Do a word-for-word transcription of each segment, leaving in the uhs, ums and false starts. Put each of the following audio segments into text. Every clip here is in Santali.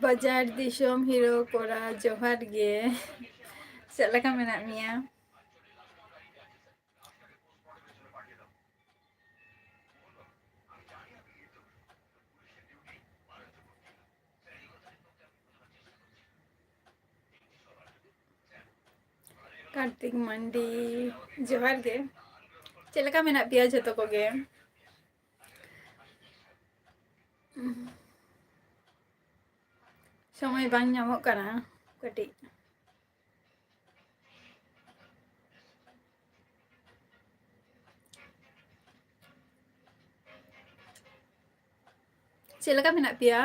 ᱵᱟᱡᱟᱨ ᱫᱤᱥᱚᱢ ᱦᱤᱨᱳ ᱠᱚᱲᱟ, ᱡᱚᱦᱟᱨ ᱜᱮ᱾ ᱪᱮᱫ ᱞᱮᱠᱟ ᱢᱮᱱᱟᱜ ᱢᱮᱭᱟ? ᱠᱟᱨᱛᱤᱠ ᱢᱟᱱᱰᱤ, ᱡᱚᱦᱟᱨ ᱜᱮ᱾ ᱪᱮᱫ ᱞᱮᱠᱟ ᱢᱮᱱᱟᱜ ᱯᱮᱭᱟ ᱡᱷᱚᱛᱚ ᱠᱚᱜᱮ? ᱥᱚᱢᱚᱭ ᱵᱟᱝ ᱧᱟᱢᱚᱜ ᱠᱟᱱᱟ ᱠᱟᱹᱴᱤᱡ᱾ ᱪᱮᱫ ᱞᱮᱠᱟ ᱢᱮᱱᱟᱜ ᱯᱮᱭᱟ?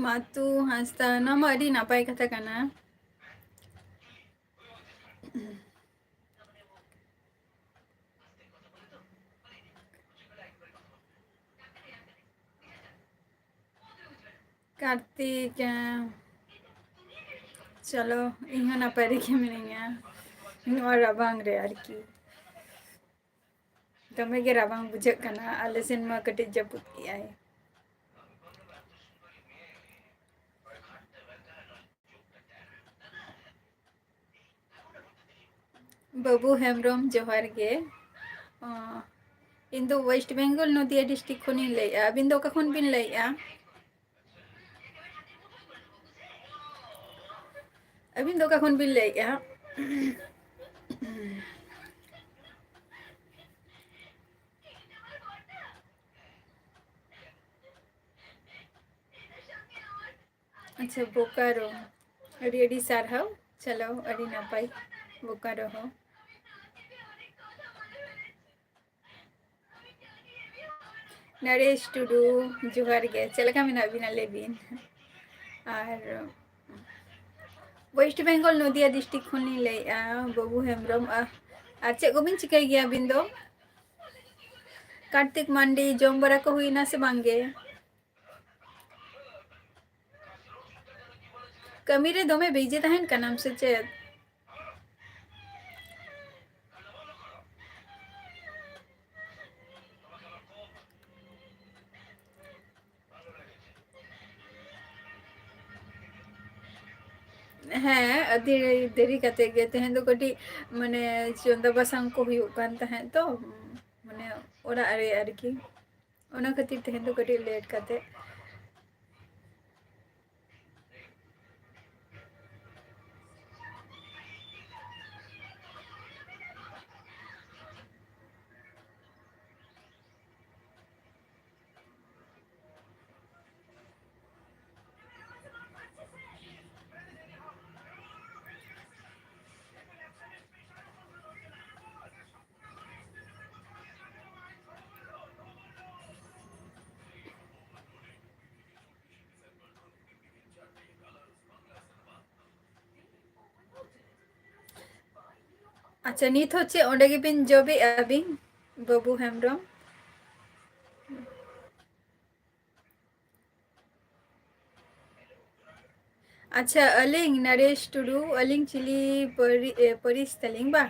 ᱢᱟᱛᱩ ᱦᱟᱸᱥᱫᱟ, ᱱᱚᱣᱟ ᱢᱟ ᱟᱹᱰᱤ ᱱᱟᱯᱟᱭ ᱠᱟᱛᱷᱟ ᱠᱟᱱᱟ᱾ ᱠᱟᱨᱛᱤᱠ, ᱪᱚᱞᱚ, ᱤᱧ ᱦᱚᱸ ᱱᱟᱯᱟᱭ ᱨᱮᱜᱮ ᱢᱤᱱᱟᱹᱧᱟ ᱱᱚᱣᱟ ᱨᱟᱵᱟᱝ ᱨᱮ ᱟᱨᱠᱤ᱾ ᱫᱚᱢᱮ ᱜᱮ ᱨᱟᱵᱟᱝ ᱵᱩᱡᱷᱟᱹᱜ ᱠᱟᱱᱟ, ᱟᱞᱮ ᱥᱮᱱ ᱢᱟ ᱠᱟᱹᱴᱤᱡ ᱡᱟᱹᱯᱩᱫ ᱠᱮᱜᱼᱟᱭ᱾ ᱵᱟᱹᱵᱩ ᱦᱮᱢᱵᱨᱚᱢ, ᱡᱚᱦᱟᱨ ᱜᱮ᱾ ᱚ, ᱤᱧ ᱫᱚ West Bengal, ᱱᱚᱫᱤᱭᱟ district ᱠᱷᱚᱱᱤᱧ ᱞᱟᱹᱭᱮᱫᱼᱟ᱾ ᱟᱹᱵᱤᱱ ᱫᱚ ᱚᱠᱟ ᱠᱷᱚᱱ ᱵᱤᱱ ᱞᱟᱹᱭᱮᱫᱼᱟ? ᱟᱹᱵᱤᱱ ᱫᱚ ᱚᱠᱟ ᱠᱷᱚᱱ ᱵᱤᱱ ᱞᱟᱹᱭᱮᱫᱼᱟ? ᱟᱪᱪᱷᱟ, ᱵᱳᱠᱟᱨᱳ᱾ ᱟᱹᱰᱤ ᱟᱹᱰᱤ ᱥᱟᱨᱦᱟᱣ᱾ ᱪᱚᱞᱚ, ᱟᱹᱰᱤ ᱱᱟᱯᱟᱭ᱾ ᱵᱳᱠᱟᱨᱳ ᱦᱚᱸ᱾ ᱱᱚᱨᱮᱥ ᱴᱩᱰᱩ, ᱡᱚᱦᱟᱨ ᱜᱮ᱾ ᱪᱮᱫ ᱞᱮᱠᱟ ᱢᱮᱱᱟᱜ ᱵᱤᱱᱟ, ᱞᱟᱹᱭ ᱵᱤᱱ? ᱟᱨ ᱳᱭᱮᱥᱴ ᱵᱮᱝᱜᱚᱞ, ᱱᱚᱫᱤᱭᱟ ᱰᱤᱥᱴᱨᱤᱠᱴ ᱠᱷᱚᱱ ᱞᱤᱧ ᱞᱟᱹᱭᱮᱫᱼᱟ, ᱵᱟᱹᱵᱩ ᱦᱮᱢᱵᱨᱚᱢ᱾ ᱟᱨ, ᱟᱨ ᱪᱮᱫ ᱠᱚᱵᱤᱱ ᱪᱤᱠᱟᱹᱭ ᱜᱮᱭᱟ ᱟᱹᱵᱤᱱ ᱫᱚ? ᱠᱟᱨᱛᱤᱠ ᱢᱟᱱᱰᱤ, ᱡᱚᱢ ᱵᱟᱲᱟ ᱠᱚ ᱦᱩᱭᱱᱟ ᱥᱮ ᱵᱟᱝ ᱜᱮ? ᱠᱟᱹᱢᱤ ᱨᱮ ᱫᱚᱢᱮ ᱵᱤᱡᱤ ᱛᱟᱦᱮᱱ ᱠᱟᱱᱟᱢ ᱥᱮ ᱪᱮᱫ? ᱦᱮᱸ, ᱟᱹᱰᱤ ᱫᱮᱨᱤ ᱠᱟᱛᱮ ᱜᱮ᱾ ᱛᱮᱦᱮᱧ ᱫᱚ ᱠᱟᱹᱴᱤᱡ, ᱢᱟᱱᱮ, ᱪᱚᱸᱫᱟ ᱵᱟᱥᱟᱝ ᱠᱚ ᱦᱩᱭᱩᱜ ᱠᱟᱱ ᱛᱟᱦᱮᱸᱫ ᱛᱚ, ᱢᱟᱱᱮ, ᱚᱲᱟᱜ ᱨᱮ ᱟᱨᱠᱤ᱾ ᱚᱱᱟ ᱠᱷᱟᱹᱛᱤᱨ ᱛᱮᱦᱮᱧ ᱫᱚ ᱠᱟᱹᱴᱤᱡ ᱞᱮᱴ ᱠᱟᱛᱮ᱾ ᱟᱪᱪᱷᱟ, ᱱᱤᱛ ᱦᱚᱸ ᱪᱮᱫ ᱚᱸᱰᱮ ᱜᱮᱵᱤᱱ ᱡᱚᱵᱮᱜᱼᱟ ᱵᱤᱱ, ᱵᱟᱹᱵᱩ ᱦᱮᱢᱵᱨᱚᱢ? ᱟᱪᱪᱷᱟ, ᱟᱹᱞᱤᱧ ᱱᱚᱨᱮᱥ ᱴᱩᱰᱩ, ᱟᱹᱞᱤᱧ ᱪᱤᱞᱤ ᱯᱟᱹᱨᱤ-, ᱮ, ᱯᱟᱹᱨᱤᱥ ᱛᱟᱹᱞᱤᱧ ᱵᱟ?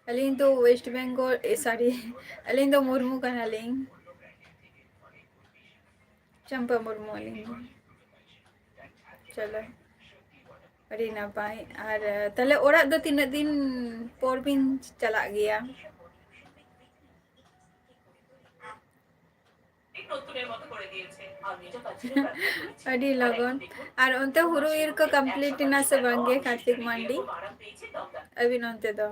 ᱟᱹᱞᱤᱧ ᱫᱚ ᱳᱭᱮᱥᱴ ᱵᱮᱝᱜᱚᱞ, ᱮ, ᱥᱚᱨᱤ, ᱟᱹᱞᱤᱧ ᱫᱚ ᱢᱩᱨᱢᱩ ᱠᱟᱱᱟᱞᱤᱧ᱾ ᱪᱟᱢᱯᱟ ᱢᱩᱨᱢᱩ ᱟᱹᱞᱤᱧ ᱫᱚ᱾ ᱪᱚᱞᱚ, ᱟᱹᱰᱤ ᱱᱟᱯᱟᱭ᱾ ᱟᱨ, ᱛᱟᱦᱞᱮ ᱚᱲᱟᱜ ᱫᱚ ᱛᱤᱱᱟᱹᱜ ᱫᱤᱱ ᱯᱚᱨ ᱵᱤᱱ ᱪᱟᱞᱟᱜ ᱜᱮᱭᱟ? ᱟᱹᱰᱤ ᱞᱚᱜᱚᱱ᱾ ᱟᱨ ᱚᱱᱛᱮ ᱦᱩᱲᱩ ᱤᱨ ᱠᱚ complete ᱮᱱᱟ ᱥᱮ ᱵᱟᱝ ᱜᱮ, ᱠᱟᱨᱛᱤᱠ ᱢᱟᱱᱰᱤ? ᱟᱹᱵᱤᱱ ᱚᱱᱛᱮ ᱫᱚ?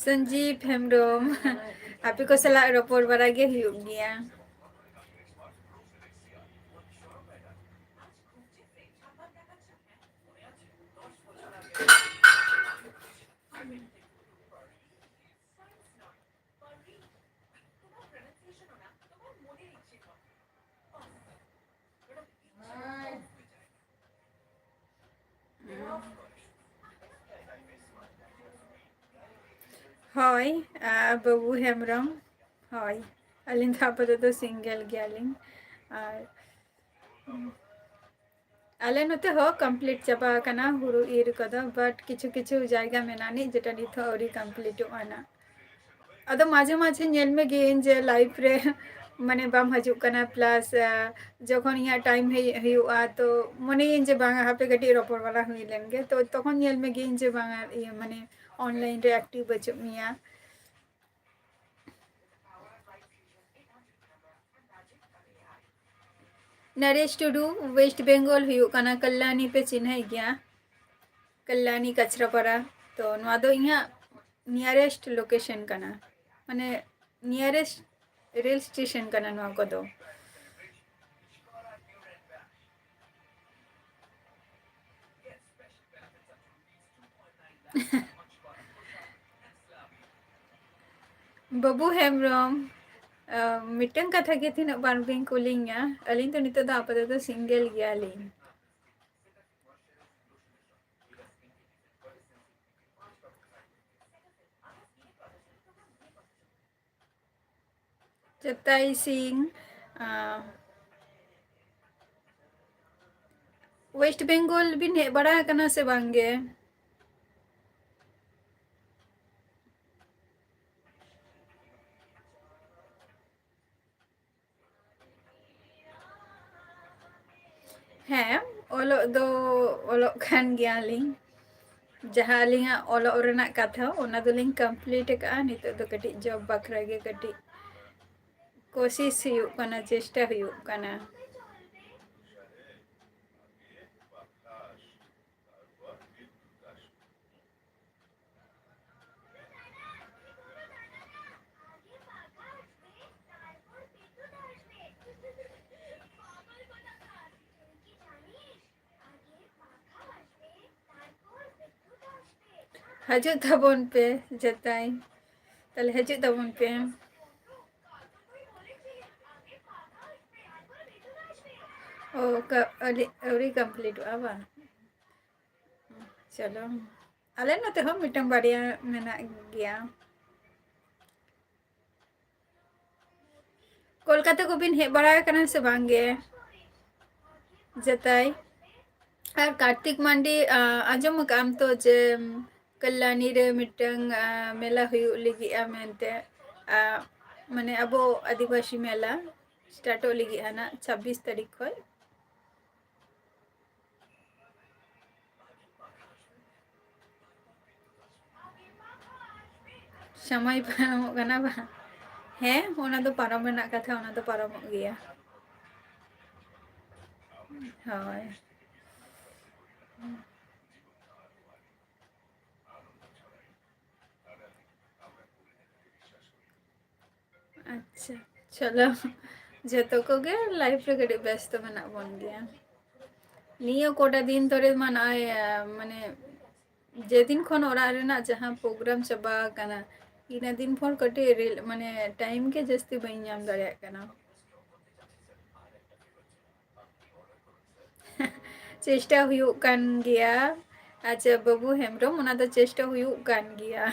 ᱥᱚᱧᱡᱤᱵ ᱦᱮᱢᱵᱨᱚᱢ, ᱟᱯᱮ ᱠᱚ ᱥᱟᱞᱟᱜ ᱨᱚᱯᱚᱲ ᱵᱟᱲᱟ ᱜᱮ ᱦᱩᱭᱩᱜ ᱜᱮᱭᱟ᱾ ᱦᱳᱭ, ᱟᱨ ᱵᱟᱹᱵᱩ ᱦᱮᱢᱵᱨᱚᱢ, ᱦᱳᱭ, ᱟᱹᱞᱤᱧ ᱫᱚ ᱟᱯᱟᱛᱚᱛᱚ single ᱜᱮᱭᱟᱞᱤᱧ᱾ ᱟᱨ ᱟᱞᱮ ᱱᱚᱛᱮ ᱦᱚᱸ complete ᱪᱟᱵᱟ ᱟᱠᱟᱱᱟ ᱦᱩᱲᱩ ᱤᱨ ᱠᱚᱫᱚ, but ᱠᱤᱪᱷᱩ ᱠᱤᱪᱷᱩ ᱡᱟᱭᱜᱟ ᱢᱮᱱᱟᱜ ᱟᱹᱱᱤᱡ ᱡᱮᱴᱟ ᱱᱤᱛ ᱦᱚᱸ ᱟᱹᱣᱨᱤ completeᱚᱜᱼᱟ ᱱᱟᱜ᱾ ᱟᱫᱚ ᱢᱟᱡᱷᱮ ᱢᱟᱡᱷᱮ ᱧᱮᱞ ᱢᱮᱜᱤᱧ ᱡᱮ live ᱨᱮ ᱢᱟᱱᱮ ᱵᱟᱢ ᱦᱤᱡᱩᱜ ᱠᱟᱱᱟ, plus, ᱟ, ᱡᱚᱠᱷᱚᱱ ᱤᱧᱟᱹᱜ time ᱦᱮᱡ ᱦᱩᱭᱩᱜᱼᱟ, ᱛᱚ ᱢᱚᱱᱮᱭᱟᱹᱧ ᱡᱮ ᱵᱟᱝᱟ, ᱦᱟᱯᱮ ᱠᱟᱹᱴᱤᱡ ᱨᱚᱯᱚᱲ ᱵᱟᱞᱟ ᱦᱩᱭ ᱞᱮᱱ ᱜᱮ, ᱛᱚ ᱛᱚᱠᱷᱚᱱ ᱧᱮᱞ ᱢᱮᱜᱤᱧ ᱡᱮ ᱵᱟᱝᱟ, ᱤᱭᱟᱹ, ᱢᱟᱱᱮ online ᱨᱮ active ᱵᱟᱹᱪᱩᱜ ᱢᱮᱭᱟ᱾ ᱱᱚᱨᱮᱥ ᱴᱩᱰᱩ, West Bengal ᱦᱩᱭᱩᱜ ᱠᱟᱱᱟ, ᱠᱟᱞᱞᱟᱱᱤ ᱯᱮ ᱪᱤᱱᱦᱟᱹᱭ ᱜᱮᱭᱟ, ᱠᱟᱞᱞᱟᱱᱤ ᱠᱟᱪᱨᱟᱯᱟᱲᱟ᱾ ᱛᱚ ᱱᱚᱣᱟ ᱫᱚ ᱤᱧᱟᱹᱜ nearest location ᱠᱟᱱᱟ, ᱢᱟᱱᱮ nearest rail station ᱠᱟᱱᱟ ᱱᱚᱣᱟ ᱠᱚᱫᱚ᱾ ᱵᱟᱹᱵᱩ ᱦᱮᱢᱵᱨᱚᱢ, ᱟᱸ, ᱢᱤᱫᱴᱟᱝ ᱠᱟᱛᱷᱟ ᱜᱮ ᱛᱤᱱᱟᱹᱜ ᱵᱟᱨ ᱵᱤᱱ ᱠᱩᱞᱤᱧᱟ, ᱟᱹᱞᱤᱧ ᱫᱚ ᱱᱤᱛᱚᱜ ᱫᱚ ᱟᱯᱟᱛᱚᱛᱚ single ᱜᱮᱭᱟᱞᱤᱧ᱾ ᱪᱮᱛᱟᱭ ᱥᱤᱝ, ᱟᱸ, West Bengal ᱵᱤᱱ ᱦᱮᱡ ᱵᱟᱲᱟ ᱟᱠᱟᱱᱟ ᱥᱮ ᱵᱟᱝ ᱜᱮ? ᱦᱮᱸ, ᱚᱞᱚᱜ ᱫᱚ ᱚᱞᱚᱜ ᱠᱟᱱ ᱜᱮᱭᱟᱞᱤᱧ᱾ ᱡᱟᱦᱟᱸ ᱟᱹᱞᱤᱧᱟᱜ ᱚᱞᱚᱜ ᱨᱮᱱᱟᱜ ᱠᱟᱛᱷᱟ, ᱚᱱᱟ ᱫᱚᱞᱤᱧ complete ᱟᱠᱟᱫᱼᱟ᱾ ᱱᱤᱛᱚᱜ ᱫᱚ ᱠᱟᱹᱴᱤᱡ job ᱵᱟᱠᱷᱨᱟ ᱜᱮ ᱠᱟᱹᱴᱤᱡ ᱠᱳᱥᱤᱥ ᱦᱩᱭᱩᱜ ᱠᱟᱱᱟ, ᱪᱮᱥᱴᱟ ᱦᱩᱭᱩᱜ ᱠᱟᱱᱟ᱾ ᱦᱤᱡᱩᱜ ᱛᱟᱵᱚᱱ ᱯᱮ ᱡᱟᱛᱟᱭ᱾ ᱛᱟᱦᱞᱮ ᱦᱤᱡᱩᱜ ᱛᱟᱵᱚᱱ ᱯᱮ᱾ ᱚ, ᱠᱟ-, ᱟᱹᱣᱨᱤ, ᱟᱹᱣᱨᱤ ᱠᱚᱢᱯᱞᱤᱴᱚᱜᱼᱟ ᱵᱟᱝ? ᱪᱚᱞᱚ, ᱟᱞᱮ ᱱᱚᱛᱮ ᱦᱚᱸ ᱢᱤᱫᱴᱟᱝ ᱵᱟᱨᱭᱟ ᱢᱮᱱᱟᱜ ᱜᱮᱭᱟ᱾ ᱠᱳᱞᱠᱟᱛᱟ ᱠᱚᱵᱤᱱ ᱦᱮᱡ ᱵᱟᱲᱟ ᱟᱠᱟᱱᱟ ᱥᱮ ᱵᱟᱝ ᱜᱮ ᱡᱟᱛᱟᱭ? ᱟᱨ ᱠᱟᱨᱛᱤᱠ ᱢᱟᱱᱰᱤ, ᱟ, ᱟᱸᱡᱚᱢ ᱟᱠᱟᱫ ᱟᱢ ᱛᱚ ᱡᱮ, ᱩᱢ, ᱠᱟᱞᱞᱟᱱᱤ ᱨᱮ ᱢᱤᱫᱴᱟᱝ, ᱟ, ᱢᱮᱞᱟ ᱦᱩᱭᱩᱜ ᱞᱟᱹᱜᱤᱫᱼᱟ ᱢᱮᱱᱛᱮ, ᱟ, ᱢᱟᱱᱮ ᱟᱵᱚ ᱟᱹᱫᱤᱵᱟᱹᱥᱤ ᱢᱮᱞᱟ ᱥᱴᱟᱨᱴᱚᱜ ᱞᱟᱹᱜᱤᱫᱼᱟ ᱱᱟᱜ ᱪᱷᱟᱵᱵᱤᱥ ᱛᱟᱹᱨᱤᱠᱷ ᱠᱷᱚᱱ᱾ ᱥᱚᱢᱚᱭ ᱯᱟᱨᱚᱢᱚᱜ ᱠᱟᱱᱟ ᱵᱟᱝ? ᱦᱮᱸ, ᱚᱱᱟ ᱫᱚ ᱯᱟᱨᱚᱢ ᱨᱮᱱᱟᱜ ᱠᱟᱛᱷᱟ, ᱚᱱᱟ ᱫᱚ ᱯᱟᱨᱚᱢᱚᱜ ᱜᱮᱭᱟ᱾ ᱦᱳᱭ᱾ ᱟᱪᱪᱷᱟ, ᱪᱚᱞᱚ, ᱡᱚᱛᱚ ᱠᱚᱜᱮ ᱞᱟᱭᱤᱯᱷ ᱨᱮ ᱠᱟᱹᱴᱤᱡ ᱵᱮᱥᱛᱚ ᱢᱮᱱᱟᱜ ᱵᱚᱱ ᱜᱮᱭᱟ᱾ ᱱᱤᱭᱟᱹ ᱠᱚᱴᱟ ᱫᱤᱱ ᱫᱷᱚᱨᱮ ᱢᱟ ᱱᱚᱜᱼᱚᱭ, ᱟ, ᱢᱟᱱᱮ, ᱡᱮᱫᱤᱱ ᱠᱷᱚᱱ ᱚᱲᱟᱜ ᱨᱮᱱᱟᱜ ᱡᱟᱦᱟᱸ ᱯᱨᱳᱜᱨᱟᱢ ᱪᱟᱵᱟ ᱟᱠᱟᱱᱟ, ᱤᱱᱟᱹ ᱫᱤᱱ ᱠᱷᱚᱱ ᱠᱟᱹᱴᱤᱡ ᱨᱤᱞ-, ᱢᱟᱱᱮ, ᱴᱟᱭᱤᱢ ᱜᱮ ᱡᱟᱹᱥᱛᱤ ᱵᱟᱹᱧ ᱧᱟᱢ ᱫᱟᱲᱮᱭᱟᱜ ᱠᱟᱱᱟ᱾ ᱪᱮᱥᱴᱟ ᱦᱩᱭᱩᱜ ᱠᱟᱱ ᱜᱮᱭᱟ᱾ ᱟᱪᱪᱷᱟ, ᱵᱟᱹᱵᱩ ᱦᱮᱢᱵᱨᱚᱢ, ᱚᱱᱟ ᱫᱚ ᱪᱮᱥᱴᱟ ᱦᱩᱭᱩᱜ ᱠᱟᱱ ᱜᱮᱭᱟ᱾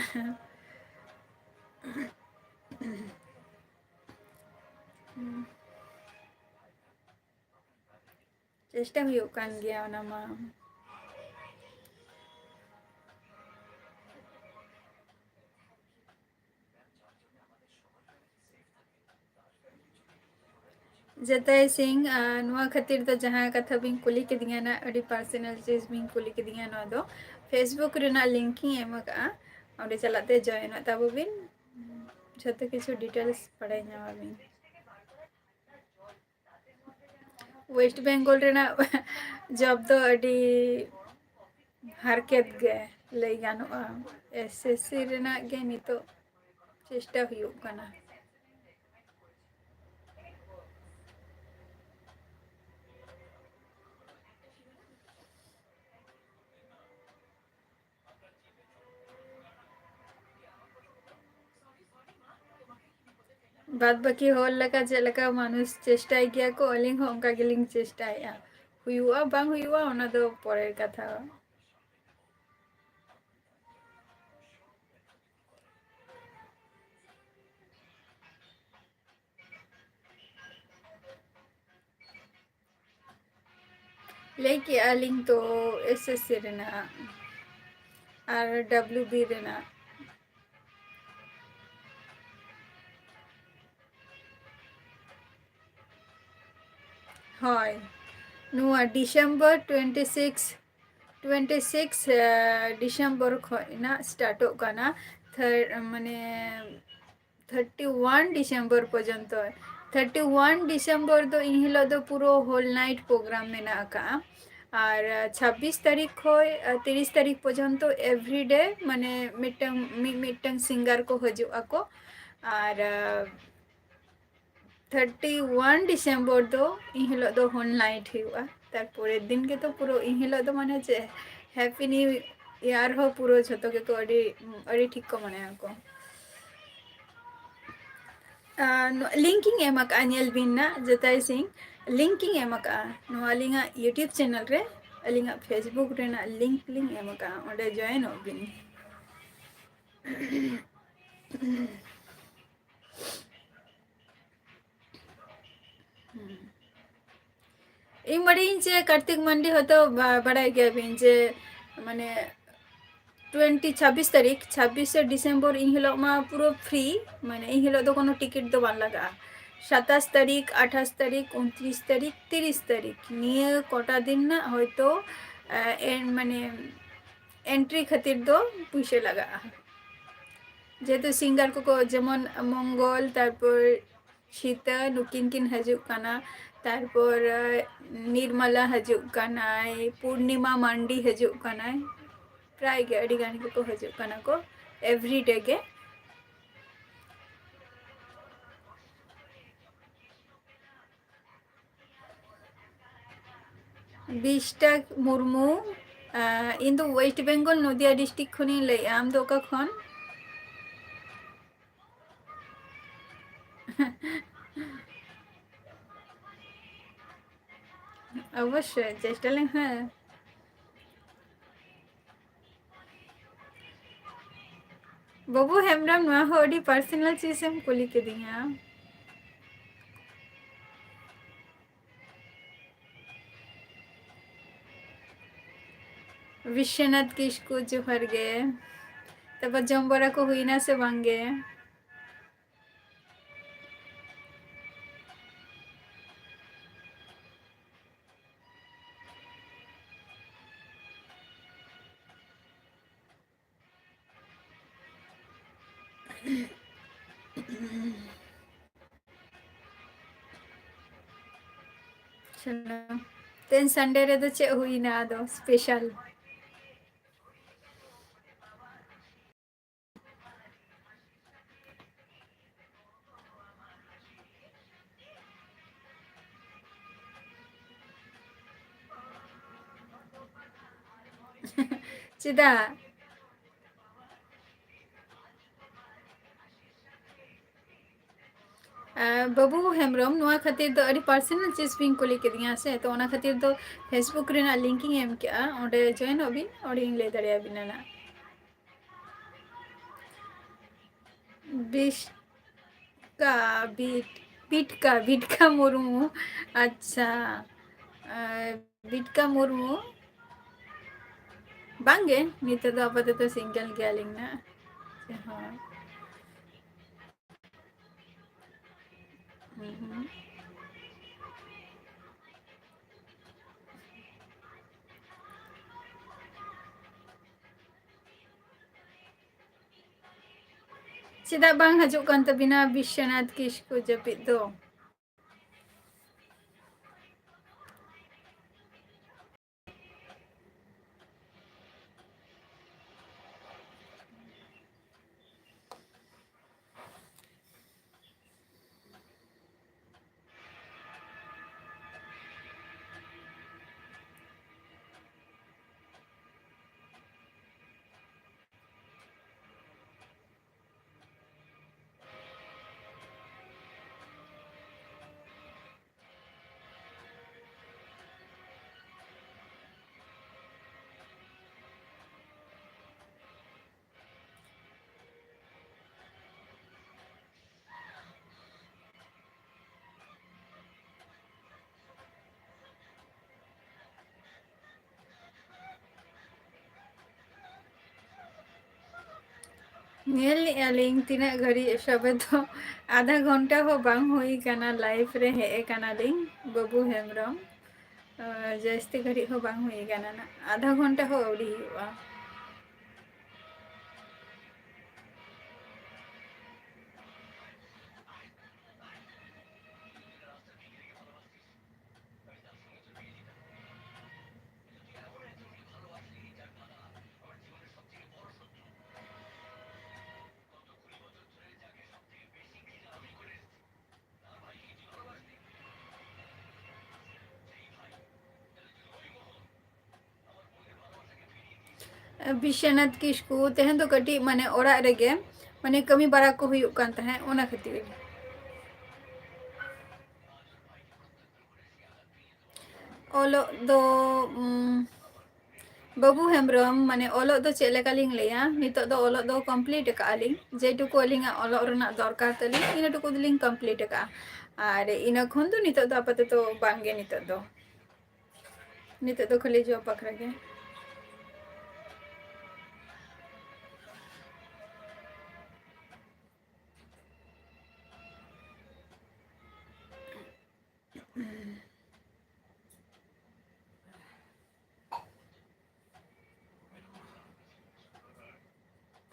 ᱪᱮᱥᱴᱟ ᱦᱩᱭᱩᱜ ᱠᱟᱱ ᱜᱮᱭᱟ ᱚᱱᱟ ᱢᱟ᱾ ᱡᱟᱛᱟᱭ ᱥᱤᱝ, ᱟᱨ ᱱᱚᱣᱟ ᱠᱷᱟᱹᱛᱤᱨ ᱫᱚ ᱡᱟᱦᱟᱸ ᱠᱟᱛᱷᱟ ᱵᱤᱱ ᱠᱩᱞᱤ ᱠᱤᱫᱤᱧᱟ ᱱᱟᱜ, ᱟᱹᱰᱤ ᱯᱟᱨᱥᱚᱱᱟᱞ ᱪᱤᱡᱽ ᱵᱤᱱ ᱠᱩᱞᱤ ᱠᱤᱫᱤᱧᱟ, ᱱᱚᱣᱟ ᱫᱚ Facebook ᱨᱮᱱᱟᱜ ᱞᱤᱝᱠ ᱤᱧ ᱮᱢ ᱟᱠᱟᱫᱼᱟ, ᱚᱸᱰᱮ ᱪᱟᱞᱟᱜ ᱛᱮ ᱡᱚᱭᱮᱱᱚᱜ ᱛᱟᱵᱚ ᱵᱤᱱ, ᱡᱷᱚᱛᱚ ᱠᱤᱪᱷᱩ ᱰᱤᱴᱮᱞᱥ ᱵᱟᱲᱟᱭ ᱧᱟᱢᱟᱵᱤᱱ᱾ ᱳᱭᱮᱥᱴ ᱵᱮᱝᱜᱚᱞ ᱨᱮᱱᱟᱜ ᱡᱚᱵ ᱫᱚ ᱟᱹᱰᱤ ᱦᱟᱨᱠᱮᱛ ᱜᱮ ᱞᱟᱹᱭ ᱜᱟᱱᱚᱜᱼᱟ᱾ ᱮᱥᱮᱥᱥᱤ ᱨᱮᱱᱟᱜ ᱜᱮ ᱱᱤᱛᱚᱜ ᱪᱮᱥᱴᱟ ᱦᱩᱭᱩᱜ ᱠᱟᱱᱟ᱾ ᱵᱟᱫ ᱵᱟᱹᱠᱤ ᱦᱚᱲ ᱞᱮᱠᱟ ᱪᱮᱫ ᱞᱮᱠᱟ ᱢᱟᱱᱩᱥ ᱪᱮᱥᱴᱟᱭ ᱜᱮᱭᱟ ᱠᱚ, ᱟᱹᱞᱤᱧ ᱦᱚᱸ ᱚᱱᱠᱟ ᱜᱮᱞᱤᱧ ᱪᱮᱥᱴᱟᱭᱮᱫᱼᱟ᱾ ᱦᱩᱭᱩᱜᱼᱟ ᱵᱟᱝ ᱦᱩᱭᱩᱜᱼᱟ, ᱚᱱᱟ ᱫᱚ ᱯᱚᱨᱮᱨ ᱠᱟᱛᱷᱟ᱾ ᱞᱟᱹᱭ ᱠᱮᱜᱼᱟ ᱞᱤᱧ ᱛᱚ, ᱮᱥ ᱮᱥ ᱥᱤ ᱨᱮᱱᱟᱜ ᱟᱨ ᱰᱟᱵᱽᱞᱤᱭᱩ ᱵᱤ ᱨᱮᱱᱟᱜ᱾ ᱦᱳᱭ, ᱱᱚᱣᱟ December twenty six, twenty six, ᱮ, ᱰᱤᱥᱮᱢᱵᱚᱨ ᱠᱷᱚᱱ ᱱᱟᱜ ᱥᱴᱟᱨᱴᱚᱜ ᱠᱟᱱᱟ᱾ ᱛᱷᱟᱨ-, ᱢᱟᱱᱮ, thirty one ᱰᱤᱥᱮᱢᱵᱚᱨ ᱯᱚᱨᱡᱚᱱᱛᱚ᱾ Thirty one ᱰᱤᱥᱮᱢᱵᱚᱨ ᱫᱚ ᱤᱱ ᱦᱤᱞᱳᱜ ᱫᱚ ᱯᱩᱨᱟᱹ whole night program ᱢᱮᱱᱟᱜ ᱟᱠᱟᱜᱼᱟ᱾ ᱟᱨ, ᱮ, ᱪᱷᱟᱵᱵᱤᱥ ᱛᱟᱹᱨᱤᱠᱷ ᱠᱷᱚᱱ, ᱮ, ᱛᱤᱨᱤᱥ ᱛᱟᱹᱨᱤᱠᱷ ᱯᱚᱨᱡᱚᱱᱛᱚ every day, ᱢᱟᱱᱮ, ᱢᱤᱫᱴᱟᱝ, ᱢᱤᱫ ᱢᱤᱫᱴᱟᱝ ᱥᱤᱝᱜᱟᱨ ᱠᱚ ᱦᱤᱡᱩᱜ ᱟᱠᱚ᱾ ᱟᱨ, ᱮ, thirty one ᱰᱤᱥᱮᱢᱵᱚᱨ ᱫᱚ ᱤᱱ ᱦᱤᱞᱳᱜ ᱫᱚ whole night ᱦᱩᱭᱩᱜᱼᱟ᱾ ᱛᱟᱨᱯᱚᱨᱮᱨ ᱫᱤᱱ ᱜᱮᱛᱚ ᱯᱩᱨᱟᱹ ᱤᱱ ᱦᱤᱞᱳᱜ ᱫᱚ ᱢᱟᱱᱮ ᱪᱮᱫ, Happy New Year ᱦᱚᱸ ᱯᱩᱨᱟᱹ ᱡᱷᱚᱛᱚ ᱜᱮᱠᱚ ᱟᱹᱰᱤ, ᱟᱹᱰᱤ ᱴᱷᱤᱠ ᱠᱚ ᱢᱚᱱᱮᱭᱟᱠᱚ᱾ ᱟᱨ ᱱᱚ-, link ᱤᱧ ᱮᱢ ᱟᱠᱟᱫᱼᱟ, ᱧᱮᱞ ᱵᱤᱱ ᱱᱟᱜ, ᱡᱮᱛᱟᱭ ᱥᱤᱝ, link ᱤᱧ ᱮᱢ ᱟᱠᱟᱫᱼᱟ᱾ ᱱᱚᱣᱟ ᱟᱹᱞᱤᱧᱟᱜ YouTube channel ᱨᱮ, ᱟᱹᱞᱤᱧᱟᱜ Facebook ᱨᱮᱱᱟᱜ link ᱞᱤᱧ ᱮᱢ ᱟᱠᱟᱫᱼᱟ, ᱚᱸᱰᱮ join ᱚᱜ ᱵᱤᱱ᱾ ᱦᱩᱸ᱾ ᱤᱧ ᱵᱟᱲᱟᱭᱟᱹᱧ ᱡᱮ ᱠᱟᱨᱛᱤᱠ ᱢᱟᱱᱰᱤ ᱦᱚᱭᱛᱳ ᱵᱟ-, ᱵᱟᱲᱟᱭ ᱜᱮᱭᱟᱵᱤᱱ ᱡᱮ, ᱢᱟᱱᱮ, twenty, ᱪᱷᱟᱵᱵᱤᱥ ᱛᱟᱹᱨᱤᱠᱷ, ᱪᱷᱟᱵᱵᱤᱥᱮ ᱰᱤᱥᱮᱢᱵᱚᱨ, ᱤᱱ ᱦᱤᱞᱳᱜ ᱢᱟ ᱯᱩᱨᱟᱹ free, ᱢᱟᱱᱮ, ᱤᱱ ᱦᱤᱞᱳᱜ ᱫᱚ ᱠᱳᱱᱳ ᱴᱤᱠᱤᱴ ᱫᱚ ᱵᱟᱝ ᱞᱟᱜᱟᱜᱼᱟ᱾ ᱥᱟᱛᱟᱥ ᱛᱟᱹᱨᱤᱠᱷ, ᱟᱴᱷᱟᱥ ᱛᱟᱹᱨᱤᱠᱷ, ᱩᱱᱛᱨᱤᱥ ᱛᱟᱹᱨᱤᱠᱷ, ᱛᱤᱨᱤᱥ ᱛᱟᱹᱨᱤᱠᱷ, ᱱᱤᱭᱟᱹ ᱠᱚᱴᱟ ᱫᱤᱱ ᱨᱮᱱᱟᱜ ᱦᱚᱭᱛᱳ, ᱮ, ᱮᱱ-, ᱢᱟᱱᱮ, entry ᱠᱷᱟᱹᱛᱤᱨ ᱫᱚ ᱯᱩᱭᱥᱟᱹ ᱞᱟᱜᱟᱜᱼᱟ᱾ ᱡᱮᱦᱮᱛᱩ ᱥᱤᱝᱜᱟᱨ ᱠᱚᱠᱚ ᱡᱮᱢᱚᱱ ᱢᱚᱝᱜᱚᱞ, ᱛᱟᱨᱯᱚᱨ ᱥᱤᱛᱟᱹ, ᱱᱩᱠᱤᱱ ᱠᱤᱱ ᱦᱤᱡᱩᱜ ᱠᱟᱱᱟ, ᱛᱟᱨᱯᱚᱨ, ᱮ, ᱱᱤᱨᱢᱟᱞᱟ ᱦᱤᱡᱩᱜ ᱠᱟᱱᱟᱭ, ᱯᱩᱨᱱᱤᱢᱟ ᱢᱟᱱᱰᱤ ᱦᱤᱡᱩᱜ ᱠᱟᱱᱟᱭ, ᱯᱨᱟᱭ ᱜᱮ ᱟᱹᱰᱤ ᱜᱟᱱ ᱜᱮᱠᱚ ᱦᱤᱡᱩᱜ ᱠᱟᱱᱟ ᱠᱚ every day ᱜᱮ᱾ ᱵᱤᱥᱴᱟ ᱢᱩᱨᱢᱩ, ᱟᱸ, ᱤᱧ ᱫᱚ West Bengal, ᱱᱚᱫᱤᱭᱟ district ᱠᱷᱚᱱᱤᱧ ᱞᱟᱹᱭᱮᱜᱼᱟ᱾ ᱟᱢ ᱫᱚ ᱚᱠᱟ ᱠᱷᱚᱱ? ᱚᱵᱚᱥᱥᱳᱭ, ᱪᱮᱥᱴᱟ ᱞᱮᱱᱠᱷᱟᱱ᱾ ᱵᱟᱹᱵᱩ ᱦᱮᱢᱵᱨᱚᱢ, ᱱᱚᱣᱟ ᱦᱚᱸ ᱟᱹᱰᱤ personal ᱪᱤᱡᱽ ᱮᱢ ᱠᱩᱞᱤ ᱠᱤᱫᱤᱧᱟ᱾ ᱵᱤᱥᱥᱚᱱᱟᱛᱷ ᱠᱤᱥᱠᱩ, ᱡᱚᱦᱟᱨ ᱜᱮ᱾ ᱛᱟᱯᱚᱨ ᱡᱚᱢ ᱵᱟᱲᱟ ᱠᱚ ᱦᱩᱭᱱᱟ ᱥᱮ ᱵᱟᱝ ᱜᱮ? ᱪᱚᱞᱚ, ᱛᱮᱦᱮᱧ Sunday ᱨᱮᱫᱚ ᱪᱮᱫ ᱦᱩᱭᱱᱟ ᱟᱫᱚ special? ᱪᱮᱫᱟᱜ? ᱟᱨ ᱵᱟᱹᱵᱩ ᱦᱮᱢᱵᱨᱚᱢ, ᱱᱚᱣᱟ ᱠᱷᱟᱹᱛᱤᱨ ᱫᱚ ᱟᱹᱰᱤ personal ᱪᱤᱡᱽ ᱵᱤᱱ ᱠᱩᱞᱤ ᱠᱤᱫᱤᱧᱟ ᱥᱮ, ᱛᱚ ᱚᱱᱟ ᱠᱷᱟᱹᱛᱤᱨ ᱫᱚ Facebook ᱨᱮᱱᱟᱜ link ᱤᱧ ᱮᱢ ᱠᱮᱜᱼᱟ, ᱚᱸᱰᱮ join ᱚᱜ ᱵᱤᱱ, ᱚᱸᱰᱮᱧ ᱞᱟᱹᱭ ᱫᱟᱲᱮᱭᱟᱵᱤᱱᱟ ᱱᱟᱜ᱾ ᱵᱤᱥᱠᱟ, ᱵᱤᱴ-, ᱵᱤᱴᱠᱟ, ᱵᱤᱴᱠᱟ ᱢᱩᱨᱢᱩ᱾ ᱟᱪᱪᱷᱟ, ᱟᱨ ᱵᱤᱴᱠᱟ ᱢᱩᱨᱢᱩ? ᱵᱟᱝᱜᱮ, ᱱᱤᱛᱚᱜ ᱫᱚ ᱟᱯᱟᱛᱚᱛᱚ single ᱜᱮᱭᱟᱞᱤᱧ ᱱᱟᱜ᱾ ᱦᱳᱭ᱾ ᱦᱩᱸ ᱦᱩᱸ᱾ ᱪᱮᱫᱟᱜ ᱵᱟᱝ ᱦᱤᱡᱩᱜ ᱠᱟᱱ ᱛᱟᱵᱤᱱᱟ ᱵᱤᱥᱥᱚᱱᱟᱛᱷ ᱠᱤᱥᱠᱩ ᱡᱟᱹᱯᱤᱫ ᱫᱚ? ᱧᱮᱞ ᱞᱮᱜᱼᱟ ᱞᱤᱧ ᱛᱤᱱᱟᱹᱜ ᱜᱷᱟᱹᱲᱤᱡ, ᱥᱚᱵᱮ ᱫᱚ ᱟᱫᱷᱟ ᱜᱷᱚᱱᱴᱟ ᱦᱚᱸ ᱵᱟᱝ ᱦᱩᱭ ᱠᱟᱱᱟ, live ᱨᱮ ᱦᱮᱡ ᱟᱠᱟᱱᱟᱞᱤᱧ, ᱵᱟᱹᱵᱩ ᱦᱮᱢᱵᱨᱚᱢ᱾ ᱟᱨ ᱡᱟᱹᱥᱛᱤ ᱜᱷᱟᱹᱲᱤᱡ ᱦᱚᱸ ᱵᱟᱝ ᱦᱩᱭ ᱠᱟᱱᱟ, ᱟᱫᱷᱟ ᱜᱷᱚᱱᱴᱟ ᱦᱚᱸ ᱟᱹᱣᱨᱤ ᱦᱩᱭᱩᱜᱼᱟ᱾ ᱵᱤᱥᱥᱚᱱᱟᱛᱷ ᱠᱤᱥᱠᱩ, ᱛᱮᱦᱮᱧ ᱫᱚ ᱠᱟᱹᱴᱤᱡ ᱢᱟᱱᱮ ᱚᱲᱟᱜ ᱨᱮᱜᱮ ᱢᱟᱱᱮ ᱠᱟᱹᱢᱤ ᱵᱟᱲᱟ ᱠᱚ ᱦᱩᱭᱩᱜ ᱠᱟᱱ ᱛᱟᱦᱮᱸᱫ, ᱚᱱᱟ ᱠᱷᱟᱹᱛᱤᱨ᱾ ᱚᱞᱚᱜ ᱫᱚ, ᱩᱢ, ᱵᱟᱹᱵᱩ ᱦᱮᱢᱵᱨᱚᱢ, ᱢᱟᱱᱮ ᱚᱞᱚᱜ ᱫᱚ ᱪᱮᱫ ᱞᱮᱠᱟᱞᱤᱧ ᱞᱟᱹᱭᱟ, ᱱᱤᱛᱚᱜ ᱫᱚ ᱚᱞᱚᱜ ᱫᱚ complete ᱟᱠᱟᱫᱼᱟ ᱞᱤᱧ᱾ ᱡᱮᱴᱩᱠᱩ ᱟᱹᱞᱤᱧᱟᱜ ᱚᱞᱚᱜ ᱨᱮᱱᱟᱜ ᱫᱚᱨᱠᱟᱨ ᱛᱟᱹᱞᱤᱧ, ᱤᱱᱟᱹ ᱴᱩᱠᱩ ᱫᱚᱞᱤᱧ complete ᱟᱠᱟᱫᱼᱟ᱾ ᱟᱨ ᱤᱱᱟᱹ ᱠᱷᱚᱱ ᱫᱚ ᱱᱤᱛᱚᱜ ᱫᱚ ᱟᱯᱟᱛᱚᱛᱚ ᱵᱟᱝᱜᱮ, ᱱᱤᱛᱚᱜ ᱫᱚ, ᱱᱤᱛᱚᱜ ᱫᱚ ᱠᱷᱟᱹᱞᱤ job ᱵᱟᱠᱷᱨᱟ ᱜᱮ᱾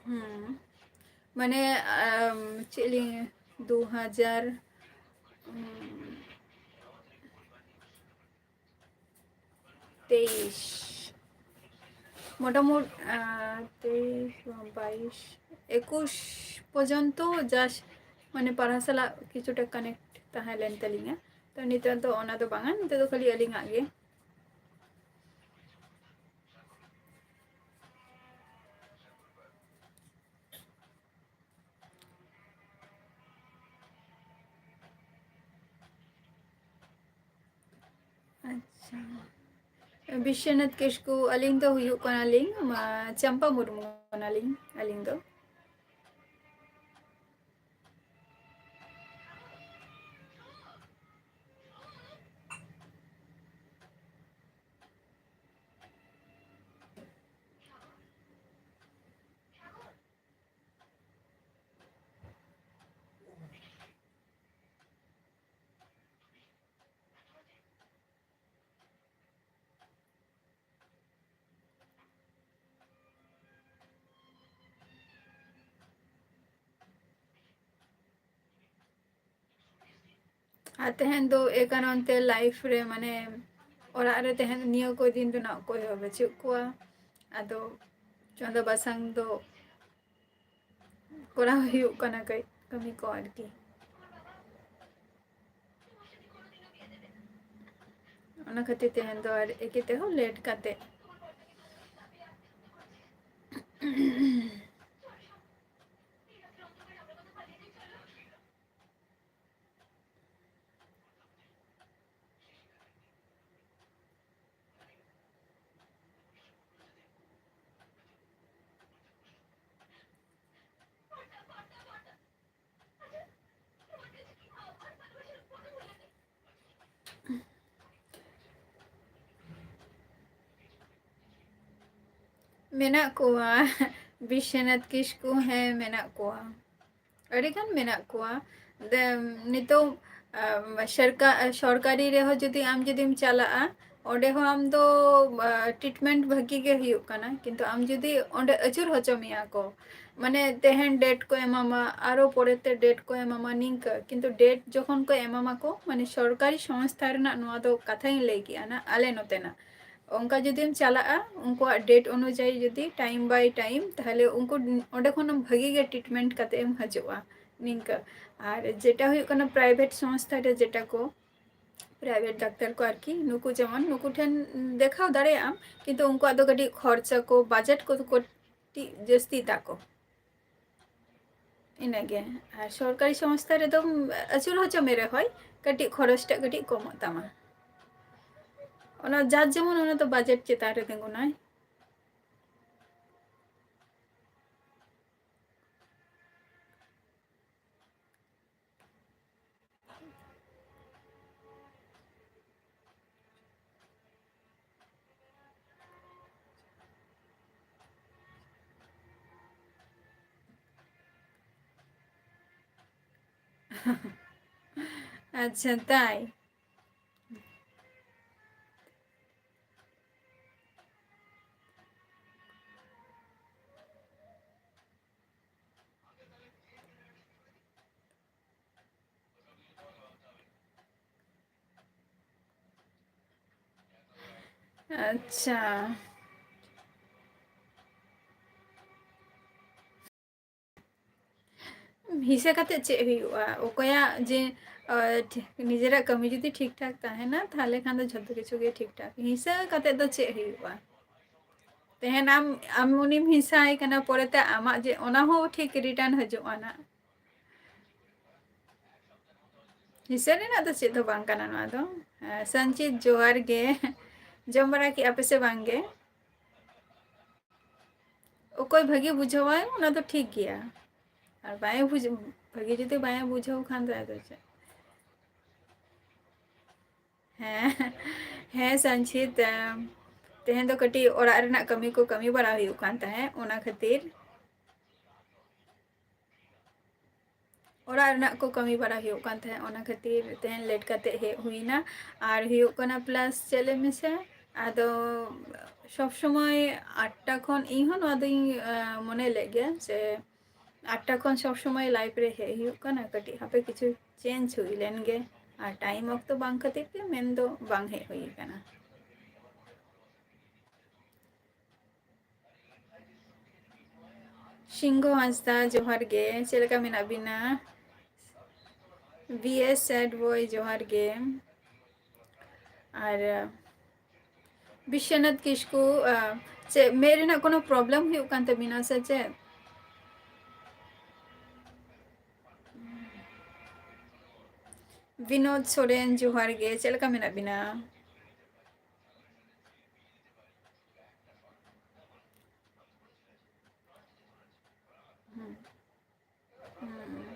ᱦᱩᱸ, ᱢᱟᱱᱮ, ᱟᱢ, ᱪᱮᱫ ᱞᱤᱧ, ᱫᱩ ᱦᱟᱡᱟᱨ, ᱩᱸ, ᱛᱮᱭᱤᱥ, ᱢᱚᱴᱟᱢᱩᱴ-, ᱟᱸ, ᱛᱮᱭᱤᱥ, ᱵᱟᱭᱤᱥ, ᱮᱠᱩᱥ ᱯᱚᱨᱡᱚᱱᱛᱚ just ᱢᱟᱱᱮ ᱯᱟᱲᱦᱟᱣ ᱥᱟᱞᱟᱜ ᱠᱤᱪᱷᱩᱴᱟ connect ᱛᱟᱦᱮᱸ ᱞᱮᱱ ᱛᱟᱹᱞᱤᱧᱟ᱾ ᱛᱚ ᱱᱤᱛᱚᱜ ᱫᱚ ᱚᱱᱟ ᱫᱚ ᱵᱟᱝᱟ, ᱱᱤᱛᱚᱜ ᱫᱚ ᱠᱷᱟᱹᱞᱤ ᱟᱹᱞᱤᱧᱟᱜ ᱜᱮ᱾ ᱟᱪᱪᱷᱟ, ᱵᱤᱥᱥᱚᱱᱟᱛᱷ ᱠᱤᱥᱠᱩ, ᱟᱹᱞᱤᱧ ᱫᱚ ᱦᱩᱭᱩᱜ ᱠᱟᱱᱟᱞᱤᱧ, ᱢᱟ, ᱪᱟᱢᱯᱟ ᱢᱩᱨᱢᱩ ᱠᱟᱱᱟᱞᱤᱧ ᱟᱹᱞᱤᱧ ᱫᱚ᱾ ᱟᱨ ᱛᱮᱦᱮᱧ ᱫᱚ ᱮ ᱠᱟᱨᱚᱱ ᱛᱮ live ᱨᱮ, ᱢᱟᱱᱮ, ᱚᱲᱟᱜ ᱨᱮ ᱛᱮᱦᱮᱧ ᱱᱤᱭᱟᱹ ᱠᱚ ᱫᱤᱱ ᱫᱚ ᱱᱟᱜ ᱚᱠᱚᱭ ᱦᱚᱸ ᱵᱟᱹᱪᱩᱜ ᱠᱚᱣᱟ᱾ ᱟᱫᱚ ᱪᱚᱸᱫᱟ ᱵᱟᱥᱟᱝ ᱫᱚ ᱠᱚᱨᱟᱣ ᱦᱩᱭᱩᱜ ᱠᱟᱱᱟ, ᱠᱟᱹᱡ ᱠᱟᱹᱢᱤ ᱠᱚ ᱟᱨᱠᱤ᱾ ᱚᱱᱟ ᱠᱷᱟᱹᱛᱤᱨ ᱛᱮᱦᱮᱧ ᱫᱚ ᱟᱨ ᱮᱠᱮ ᱛᱮᱦᱚᱸ late ᱠᱟᱛᱮ᱾ ᱢᱮᱱᱟᱜ ᱠᱚᱣᱟ, ᱵᱤᱥᱥᱚᱱᱟᱛᱷ ᱠᱤᱥᱠᱩ, ᱦᱮᱸ, ᱢᱮᱱᱟᱜ ᱠᱚᱣᱟ, ᱟᱹᱰᱤᱜᱟᱱ ᱢᱮᱱᱟᱜ ᱠᱚᱣᱟ᱾ ᱫᱮ-, ᱱᱤᱛᱚᱜ, ᱟᱢ, ᱥᱚᱨᱠᱟ-, ᱥᱚᱨᱠᱟᱨᱤ ᱨᱮᱦᱚᱸ ᱡᱩᱫᱤ ᱟᱢ ᱡᱩᱫᱤᱢ ᱪᱟᱞᱟᱜᱼᱟ, ᱚᱸᱰᱮ ᱦᱚᱸ ᱟᱢ ᱫᱚ, ᱟ, treatment ᱵᱷᱟᱹᱜᱤ ᱜᱮ ᱦᱩᱭᱩᱜ ᱠᱟᱱᱟ, ᱠᱤᱱᱛᱩ ᱟᱢ ᱡᱩᱫᱤ ᱚᱸᱰᱮ ᱟᱹᱪᱩᱨ ᱦᱚᱪᱚ ᱢᱮᱭᱟ ᱠᱚ, ᱢᱟᱱᱮ, ᱛᱮᱦᱮᱧ date ᱠᱚ ᱮᱢᱟᱢᱟ, ᱟᱨᱚ ᱯᱚᱨᱮᱛᱮ date ᱠᱚ ᱮᱢᱟᱢᱟ, ᱱᱤᱝᱠᱟᱹ᱾ ᱠᱤᱱᱛᱩ date ᱡᱚᱠᱷᱚᱱ ᱠᱚ ᱮᱢᱟᱢᱟᱠᱚ, ᱢᱟᱱᱮ, ᱥᱚᱨᱠᱟᱨᱤ ᱥᱚᱝᱥᱛᱷᱟ ᱨᱮᱱᱟᱜ, ᱱᱚᱣᱟ ᱫᱚ ᱠᱟᱛᱷᱟᱧ ᱞᱟᱹᱭ ᱠᱮᱜᱼᱟ ᱱᱟ, ᱟᱞᱮ ᱱᱚᱛᱮᱱᱟᱜ, ᱚᱱᱠᱟ ᱡᱩᱫᱤᱢ ᱪᱟᱞᱟᱜᱼᱟ, ᱩᱱᱠᱩᱣᱟᱜ date ᱚᱱᱩᱡᱟᱭᱤ ᱡᱩᱫᱤ time by time, ᱛᱟᱦᱞᱮ ᱩᱱᱠᱩ ᱚᱸᱰᱮ ᱠᱷᱚᱱ ᱵᱷᱟᱹᱜᱤ ᱜᱮ treatment ᱠᱟᱛᱮ ᱮᱢ ᱦᱤᱡᱩᱜᱼᱟ, ᱱᱤᱝᱠᱟᱹ᱾ ᱟᱨ ᱡᱮᱴᱟ ᱦᱩᱭᱩᱜ ᱠᱟᱱᱟ private ᱥᱚᱝᱥᱛᱷᱟ ᱨᱮ, ᱡᱮᱴᱟ ᱠᱚ private ᱰᱟᱠᱛᱟᱨ ᱠᱚ ᱟᱨᱠᱤ, ᱱᱩᱠᱩ ᱡᱮᱢᱚᱱ ᱱᱩᱠᱩ ᱴᱷᱮᱱ ᱫᱮᱠᱷᱟᱣ ᱫᱟᱲᱮᱭᱟᱜ ᱟᱢ, ᱠᱤᱱᱛᱩ ᱩᱱᱠᱩᱣᱟᱜ ᱫᱚ ᱠᱟᱹᱴᱤᱡ ᱠᱷᱚᱨᱪᱟ ᱠᱚ, budget ᱠᱚ ᱠᱟᱹᱴᱤᱡ ᱡᱟᱹᱥᱛᱤ ᱛᱟᱠᱚ᱾ ᱤᱱᱟᱹᱜᱮ᱾ ᱟᱨ ᱥᱚᱨᱠᱟᱨᱤ ᱥᱚᱝᱥᱛᱷᱟ ᱨᱮᱫᱚ ᱟᱹᱪᱩᱨ ᱦᱚᱪᱚ ᱢᱮ ᱨᱮᱦᱚᱸᱭ, ᱠᱟᱹᱴᱤᱡ ᱠᱷᱚᱨᱚᱪ ᱴᱟᱜ ᱠᱟᱹᱴᱤᱡ ᱠᱚᱢᱚᱜ ᱛᱟᱢᱟ᱾ ᱚᱱᱟ ᱡᱟᱨ ᱡᱮᱢᱚᱱ, ᱚᱱᱟ ᱫᱚ budget ᱪᱮᱛᱟᱱ ᱨᱮ ᱛᱤᱸᱜᱩᱱᱟᱭ᱾ ᱟᱪᱪᱷᱟ, ᱛᱟᱭ᱾ ᱟᱪᱪᱷᱟ, ᱦᱤᱥᱟᱹ ᱠᱟᱛᱮ ᱪᱮᱫ ᱦᱩᱭᱩᱜᱼᱟ? ᱚᱠᱚᱭᱟᱜ ᱡᱮ, ᱟ, ᱴᱷᱤᱠ, ᱱᱤᱡᱮᱨᱟᱜ ᱠᱟᱹᱢᱤ ᱡᱩᱫᱤ ᱴᱷᱤᱠ ᱴᱷᱟᱠ ᱛᱟᱦᱮᱱᱟ, ᱛᱟᱦᱚᱞᱮ ᱠᱷᱟᱱ ᱫᱚ ᱡᱷᱚᱛᱚ ᱠᱤᱪᱷᱩ ᱜᱮ ᱴᱷᱤᱠ ᱴᱷᱟᱠ᱾ ᱦᱤᱥᱟᱹ ᱠᱟᱛᱮ ᱫᱚ ᱪᱮᱫ ᱦᱩᱭᱩᱜᱼᱟ? ᱛᱮᱦᱮᱧ ᱟᱢ, ᱟᱢ ᱩᱱᱤᱢ ᱦᱤᱥᱟᱹᱭ ᱠᱟᱱᱟ, ᱯᱚᱨᱮᱛᱮ ᱟᱢᱟᱜ ᱡᱮ ᱚᱱᱟ ᱦᱚᱸ ᱴᱷᱤᱠ return ᱦᱤᱡᱩᱜᱼᱟ ᱱᱟᱜ᱾ ᱦᱤᱥᱟᱹ ᱨᱮᱱᱟᱜ ᱫᱚ ᱪᱮᱫ ᱦᱚᱸ ᱵᱟᱝ ᱠᱟᱱᱟ ᱱᱚᱣᱟ ᱫᱚ᱾ ᱦᱮᱸ, ᱥᱟᱱᱪᱤᱛ, ᱡᱚᱦᱟᱨ ᱜᱮ᱾ ᱡᱚᱢ ᱵᱟᱲᱟ ᱠᱮᱜᱼᱟ ᱯᱮ ᱥᱮ ᱵᱟᱝ ᱜᱮ? ᱚᱠᱚᱭ ᱵᱷᱟᱜᱮ ᱵᱩᱡᱷᱟᱹᱣᱟᱭ, ᱚᱱᱟ ᱫᱚ ᱴᱷᱤᱠ ᱜᱮᱭᱟ᱾ ᱟᱨ ᱵᱟᱭ ᱵᱩᱡ-, ᱵᱷᱟᱜᱮ ᱡᱩᱫᱤ ᱵᱟᱭ ᱵᱩᱡᱷᱟᱹᱣ ᱠᱷᱟᱱ ᱫᱚ ᱟᱫᱚ ᱪᱮᱫ? ᱦᱮᱸ, ᱦᱮᱸ ᱥᱟᱱᱪᱤᱛ, ᱮᱢ, ᱛᱮᱦᱮᱧ ᱫᱚ ᱠᱟᱹᱴᱤᱡ ᱚᱲᱟᱜ ᱨᱮᱱᱟᱜ ᱠᱟᱹᱢᱤ ᱠᱚ ᱠᱟᱹᱢᱤ ᱵᱟᱲᱟ ᱦᱩᱭᱩᱜ ᱠᱟᱱ ᱛᱟᱦᱮᱸᱫ, ᱚᱱᱟ ᱠᱷᱟᱹᱛᱤᱨ᱾ ᱚᱲᱟᱜ ᱨᱮᱱᱟᱜ ᱠᱚ ᱠᱟᱹᱢᱤ ᱵᱟᱲᱟ ᱦᱩᱭᱩᱜ ᱠᱟᱱ ᱛᱟᱦᱮᱸᱫ, ᱚᱱᱟ ᱠᱷᱟᱹᱛᱤᱨ ᱛᱮᱦᱮᱧ late ᱠᱟᱛᱮ ᱦᱮᱡ ᱦᱩᱭᱱᱟ᱾ ᱟᱨ ᱦᱩᱭᱩᱜ ᱠᱟᱱᱟ plus ᱪᱮᱫ ᱞᱟᱹᱭ ᱢᱮᱥᱮ, ᱟᱫᱚ ᱥᱚᱵᱽ ᱥᱚᱢᱚᱭ ᱟᱴᱴᱟ ᱠᱷᱚᱱ, ᱤᱧ ᱦᱚᱸ ᱱᱚᱣᱟ ᱫᱚᱧ, ᱮᱸ, ᱢᱚᱱᱮ ᱞᱮᱫ ᱜᱮᱭᱟ ᱡᱮ ᱟᱴᱴᱟ ᱠᱷᱚᱱ ᱥᱚᱵᱽ ᱥᱚᱢᱚᱭ live ᱨᱮ ᱦᱮᱡ ᱦᱩᱭᱩᱜ ᱠᱟᱱᱟ, ᱠᱟᱹᱴᱤᱡ ᱦᱟᱯᱮ ᱠᱤᱪᱷᱩ change ᱦᱩᱭ ᱞᱮᱱ ᱜᱮ᱾ ᱟᱨ time ᱚᱠᱛᱚ ᱵᱟᱝ ᱠᱷᱟᱹᱛᱤᱨ ᱛᱮ ᱢᱮᱱ ᱫᱚ ᱵᱟᱝ ᱦᱮᱡ ᱦᱩᱭ ᱟᱠᱟᱱᱟ᱾ ᱥᱤᱝᱜᱚ ᱦᱟᱸᱥᱫᱟ, ᱡᱚᱦᱟᱨ ᱜᱮ, ᱪᱮᱫ ᱞᱮᱠᱟ ᱢᱮᱱᱟᱜ ᱵᱤᱱᱟ? V S sad boy, ᱡᱚᱦᱟᱨ ᱜᱮ᱾ ᱟᱨ ᱵᱤᱥᱥᱚᱱᱟᱛᱷ ᱠᱤᱥᱠᱩ, ᱟ, ᱪᱮᱫ ᱢᱮᱫ ᱨᱮᱱᱟᱜ ᱠᱳᱱᱳ problem ᱦᱩᱭᱩᱜ ᱠᱟᱱ ᱛᱟᱵᱤᱱᱟ ᱥᱮ ᱪᱮᱫ? ᱵᱤᱱᱳᱫ ᱥᱚᱨᱮᱱ, ᱡᱚᱦᱟᱨ ᱜᱮ, ᱪᱮᱫ ᱞᱮᱠᱟ ᱢᱮᱱᱟᱜ ᱵᱤᱱᱟ? ᱦᱩᱸ᱾ ᱦᱩᱸ᱾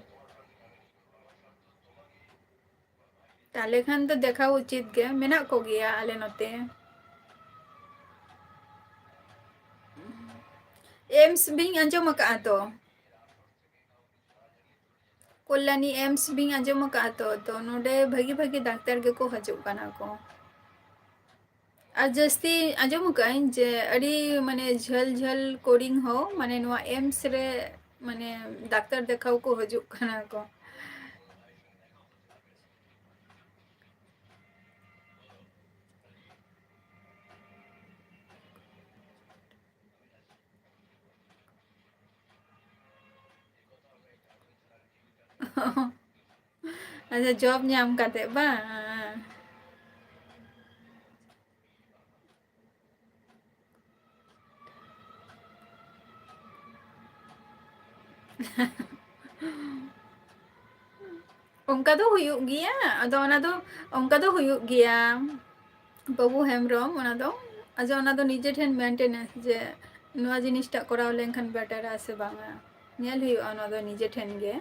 ᱛᱟᱦᱞᱮ ᱠᱷᱟᱱ ᱫᱚ ᱫᱮᱠᱷᱟᱣ ᱩᱪᱤᱛ ᱜᱮ, ᱢᱮᱱᱟᱜ ᱠᱚᱜᱮᱭᱟ ᱟᱞᱮ ᱱᱚᱛᱮ᱾ ᱮᱢᱥ ᱵᱤᱱ ᱟᱸᱡᱚᱢ ᱟᱠᱟᱫᱼᱟ ᱛᱚ? ᱠᱚᱞᱭᱟᱱᱤ ᱮᱢᱥ ᱵᱤᱱ ᱟᱸᱡᱚᱢ ᱟᱠᱟᱫᱼᱟ ᱛᱚ? ᱛᱚ ᱱᱚᱰᱮ ᱵᱷᱟᱹᱜᱤ ᱵᱷᱟᱹᱜᱤ ᱰᱟᱠᱛᱟᱨ ᱜᱮᱠᱚ ᱦᱤᱡᱩᱜ ᱠᱟᱱᱟ ᱠᱚ᱾ ᱟᱨ ᱡᱟᱹᱥᱛᱤ ᱟᱸᱡᱚᱢ ᱟᱠᱟᱫᱟᱹᱧ ᱡᱮ ᱟᱹᱰᱤ, ᱢᱟᱱᱮ, ᱡᱷᱟᱹᱞ ᱡᱷᱟᱹᱞ ᱠᱚᱨᱤᱱ ᱦᱚᱸ, ᱢᱟᱱᱮ, ᱱᱚᱣᱟ ᱮᱢᱥ ᱨᱮ, ᱢᱟᱱᱮ, ᱰᱟᱠᱛᱟᱨ ᱫᱮᱠᱷᱟᱣ ᱠᱚ ᱦᱤᱡᱩᱜ ᱠᱟᱱᱟ ᱠᱚ᱾ ᱟᱪᱪᱷᱟ, ᱡᱚᱵ ᱧᱟᱢ ᱠᱟᱛᱮ ᱵᱟᱝ? ᱚᱱᱠᱟ ᱫᱚ ᱦᱩᱭᱩᱜ ᱜᱮᱭᱟ᱾ ᱟᱫᱚ ᱚᱱᱟ ᱫᱚ, ᱚᱱᱠᱟ ᱫᱚ ᱦᱩᱭᱩᱜ ᱜᱮᱭᱟ ᱵᱟᱹᱵᱩ ᱦᱮᱢᱵᱨᱚᱢ᱾ ᱚᱱᱟ ᱫᱚ, ᱟᱪᱪᱷᱟ, ᱚᱱᱟ ᱫᱚ ᱱᱤᱡᱮ ᱴᱷᱮᱱ ᱢᱮᱱᱴᱮᱱᱮᱱᱥ, ᱡᱮ ᱱᱚᱣᱟ ᱡᱤᱱᱤᱥᱴᱟᱜ ᱠᱚᱨᱟᱣ ᱞᱮᱱᱠᱷᱟᱱ ᱵᱮᱴᱟᱨᱟ ᱥᱮ ᱵᱟᱝᱟ, ᱧᱮᱞ ᱦᱩᱭᱩᱜᱼᱟ ᱚᱱᱟ ᱫᱚ ᱱᱤᱡᱮ ᱴᱷᱮᱱ ᱜᱮ᱾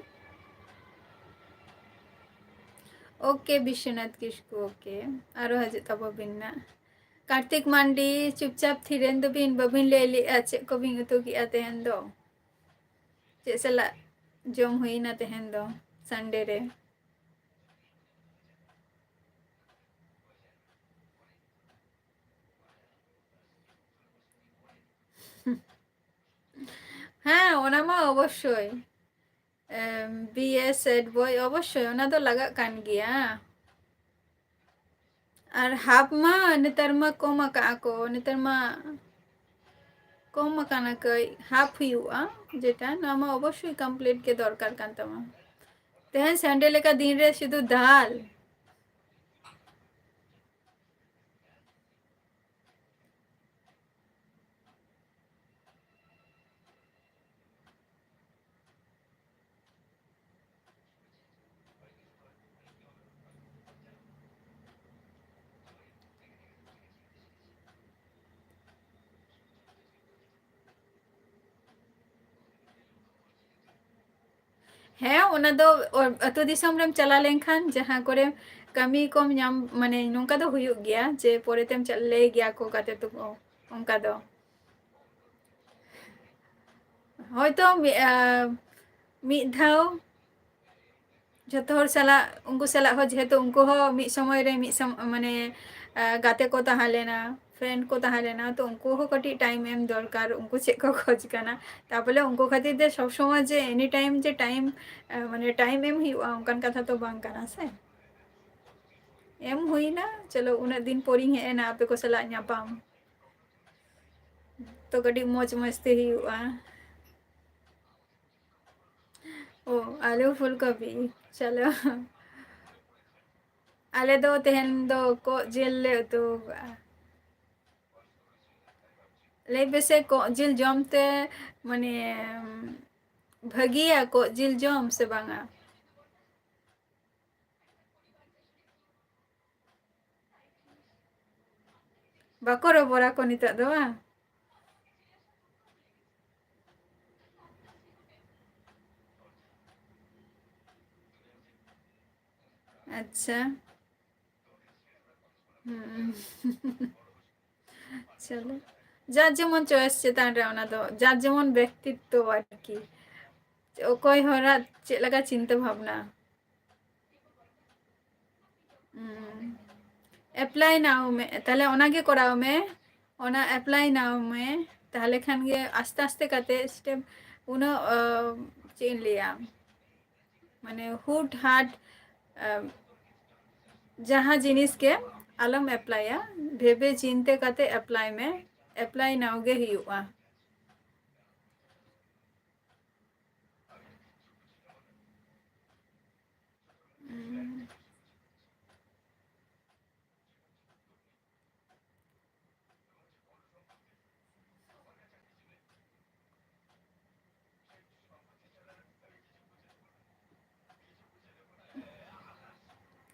ᱳᱠᱮ ᱵᱤᱥᱥᱚᱱᱟᱛᱷ ᱠᱤᱥᱠᱩ, ᱳᱠᱮ, ᱟᱨᱚ ᱦᱤᱡᱩᱜ ᱛᱟᱵᱚ ᱵᱤᱱ ᱱᱟᱜ᱾ ᱠᱟᱨᱛᱤᱠ ᱢᱟᱱᱰᱤ, ᱪᱩᱯᱪᱟᱯ ᱛᱷᱤᱨᱮᱱ ᱫᱚᱵᱤᱱ, ᱵᱟᱹᱵᱤᱱ ᱞᱟᱹᱭ ᱞᱮᱜᱼᱟ ᱪᱮᱫ ᱠᱚᱵᱤᱱ ᱩᱛᱩ ᱠᱮᱜᱼᱟ ᱛᱮᱦᱮᱧ ᱫᱚ? ᱪᱮᱫ ᱥᱟᱞᱟᱜ ᱡᱚᱢ ᱦᱩᱭᱱᱟ ᱛᱮᱦᱮᱧ ᱫᱚ ᱥᱟᱱᱰᱮ ᱨᱮ? ᱦᱮᱸ, ᱚᱱᱟ ᱢᱟ ᱚᱵᱚᱥᱥᱳᱭ᱾ ᱮᱢ, ᱵᱤ ᱮ ᱥᱮᱴ ᱵᱚᱭ, ᱚᱵᱚᱥᱥᱳᱭ ᱚᱱᱟ ᱫᱚ ᱞᱟᱜᱟᱜ ᱠᱟᱱ ᱜᱮᱭᱟ᱾ ᱟᱨ ᱦᱟᱯ ᱢᱟ ᱱᱮᱛᱟᱨ ᱢᱟ ᱠᱚᱢ ᱟᱠᱟᱜᱼᱟ ᱠᱚ, ᱱᱮᱛᱟᱨ ᱢᱟ ᱠᱚᱢ ᱟᱠᱟᱱᱟ ᱠᱟᱹᱡ, ᱦᱟᱯ ᱦᱩᱭᱩᱜᱼᱟ ᱡᱮᱴᱟ, ᱱᱚᱣᱟ ᱢᱟ ᱚᱵᱚᱥᱥᱳᱭ ᱠᱚᱢᱯᱞᱤᱴ ᱜᱮ ᱫᱚᱨᱠᱟᱨ ᱠᱟᱱ ᱛᱟᱢᱟ᱾ ᱛᱮᱦᱮᱧ ᱥᱟᱱᱰᱮ ᱞᱮᱠᱟ ᱫᱤᱱ ᱨᱮ ᱥᱩᱫᱷᱩ ᱫᱟᱞ᱾ ᱦᱮᱸ, ᱚᱱᱟ ᱫᱚ ᱚ-, ᱟᱹᱛᱩ ᱫᱤᱥᱚᱢ ᱨᱮᱢ ᱪᱟᱞᱟᱣ ᱞᱮᱱᱠᱷᱟᱱ ᱡᱟᱦᱟᱸ ᱠᱚᱨᱮ ᱠᱟᱹᱢᱤ ᱠᱚᱢ ᱧᱟᱢ, ᱢᱟᱱᱮ ᱱᱚᱝᱠᱟ ᱫᱚ ᱦᱩᱭᱩᱜ ᱜᱮᱭᱟ ᱡᱮ ᱯᱚᱨᱮᱛᱮᱢ ᱪᱟᱞ-, ᱞᱟᱹᱭ ᱜᱮᱭᱟ ᱠᱚ ᱜᱟᱛᱮ ᱛᱟᱠᱚ, ᱚᱱᱠᱟ ᱫᱚ᱾ ᱦᱚᱭᱛᱳ ᱢᱤ-, ᱟ, ᱢᱤᱫ ᱫᱷᱟᱣ ᱡᱷᱚᱛᱚ ᱦᱚᱲ ᱥᱟᱞᱟᱜ, ᱩᱱᱠᱩ ᱥᱟᱞᱟᱜ ᱦᱚᱸ, ᱡᱮᱦᱮᱛᱩ ᱩᱱᱠᱩ ᱦᱚᱸ ᱢᱤᱫ ᱥᱚᱢᱚᱭ ᱨᱮ ᱢᱤᱫ ᱥᱚᱢ-, ᱢᱟᱱᱮ, ᱟ, ᱜᱟᱛᱮ ᱠᱚ ᱛᱟᱦᱮᱸ ᱞᱮᱱᱟ, ᱯᱷᱨᱮᱱᱰ ᱠᱚ ᱛᱟᱦᱮᱸ ᱞᱮᱱᱟ, ᱛᱚ ᱩᱱᱠᱩ ᱦᱚᱸ ᱠᱟᱹᱴᱤᱡ ᱴᱟᱭᱤᱢ ᱮᱢ ᱫᱚᱨᱠᱟᱨ, ᱩᱱᱠᱩ ᱪᱮᱫ ᱠᱚ ᱠᱷᱚᱡᱽ ᱠᱟᱱᱟ᱾ ᱛᱟᱵᱚᱞᱮ ᱩᱱᱠᱩ ᱠᱷᱟᱹᱛᱤᱨ ᱛᱮ ᱥᱚᱵ ᱥᱚᱢᱚᱭ ᱡᱮ ᱮᱱᱤ ᱴᱟᱭᱤᱢ ᱡᱮ ᱴᱟᱭᱤᱢ, ᱟ, ᱢᱟᱱᱮ ᱴᱟᱭᱤᱢ ᱮᱢ ᱦᱩᱭᱩᱜᱼᱟ, ᱚᱱᱠᱟᱱ ᱠᱟᱛᱷᱟ ᱛᱚ ᱵᱟᱝ ᱠᱟᱱᱟ ᱥᱮ᱾ ᱮᱢ ᱦᱩᱭᱱᱟ, ᱪᱚᱞᱚ, ᱩᱱᱟᱹᱜ ᱫᱤᱱ ᱯᱚᱨᱤᱧ ᱦᱮᱡ ᱮᱱᱟ ᱟᱯᱮ ᱠᱚ ᱥᱟᱞᱟᱜ ᱧᱟᱯᱟᱢ, ᱛᱚ ᱠᱟᱹᱴᱤᱡ ᱢᱚᱡᱽ ᱢᱚᱡᱽ ᱛᱮ ᱦᱩᱭᱩᱜᱼᱟ᱾ ᱚ, ᱟᱞᱩ ᱯᱷᱩᱞᱠᱚᱯᱤ᱾ ᱪᱚᱞᱚ᱾ ᱟᱞᱮ ᱫᱚ ᱛᱮᱦᱮᱧ ᱫᱚ ᱠᱚᱜ ᱡᱤᱞ ᱞᱮ ᱩᱛᱩ ᱟᱠᱟᱫᱼᱟ᱾ ᱞᱟᱹᱭ ᱯᱮᱥᱮ, ᱠᱚᱜ ᱡᱤᱞ ᱡᱚᱢ ᱛᱮ, ᱢᱟᱱᱮ, ᱵᱷᱟᱹᱜᱤᱭᱟ ᱠᱚᱜ ᱡᱤᱞ ᱡᱚᱢ ᱥᱮ ᱵᱟᱝᱟ? ᱵᱟᱠᱚ ᱨᱚᱵᱚᱨᱟ ᱠᱚ ᱱᱤᱛᱚᱜ ᱫᱚ, ᱵᱟᱝ? ᱟᱪᱪᱷᱟ᱾ ᱦᱩᱸ᱾ ᱪᱚᱞᱚ, ᱡᱟᱨ ᱡᱮᱢᱚᱱ choice ᱪᱮᱛᱟᱱ ᱨᱮ, ᱚᱱᱟ ᱫᱚ ᱡᱟᱨ ᱡᱮᱢᱚᱱ ᱵᱮᱠᱛᱤᱛᱛᱚ ᱟᱨᱠᱤ, ᱚᱠᱚᱭ ᱦᱚᱲᱟᱜ ᱪᱮᱫ ᱞᱮᱠᱟ ᱪᱤᱱᱛᱟᱹ ᱵᱷᱟᱵᱽᱱᱟ᱾ ᱦᱩᱸ᱾ Apply now ᱢᱮ, ᱛᱟᱦᱞᱮ ᱚᱱᱟᱜᱮ ᱠᱚᱨᱟᱣ ᱢᱮ, ᱚᱱᱟ apply now ᱢᱮ, ᱛᱟᱦᱞᱮ ᱠᱷᱟᱱ ᱜᱮ ᱟᱥᱛᱮ ᱟᱥᱛᱮ ᱠᱟᱛᱮ step ᱩᱱᱟᱹᱜ, ᱟᱸ, ᱪᱮᱫ ᱤᱧ ᱞᱟᱹᱭᱟ, ᱢᱟᱱᱮ ᱦᱩᱴ ᱦᱟᱴ, ᱟᱸ, ᱡᱟᱦᱟᱸ ᱡᱤᱱᱤᱥ ᱜᱮ ᱟᱞᱚᱢ applyᱟ, ᱵᱷᱮᱵᱮ ᱪᱤᱱᱛᱟᱹ ᱠᱟᱛᱮ apply ᱢᱮ, apply now ᱜᱮ ᱦᱩᱭᱩᱜᱼᱟ᱾ ᱩᱸ᱾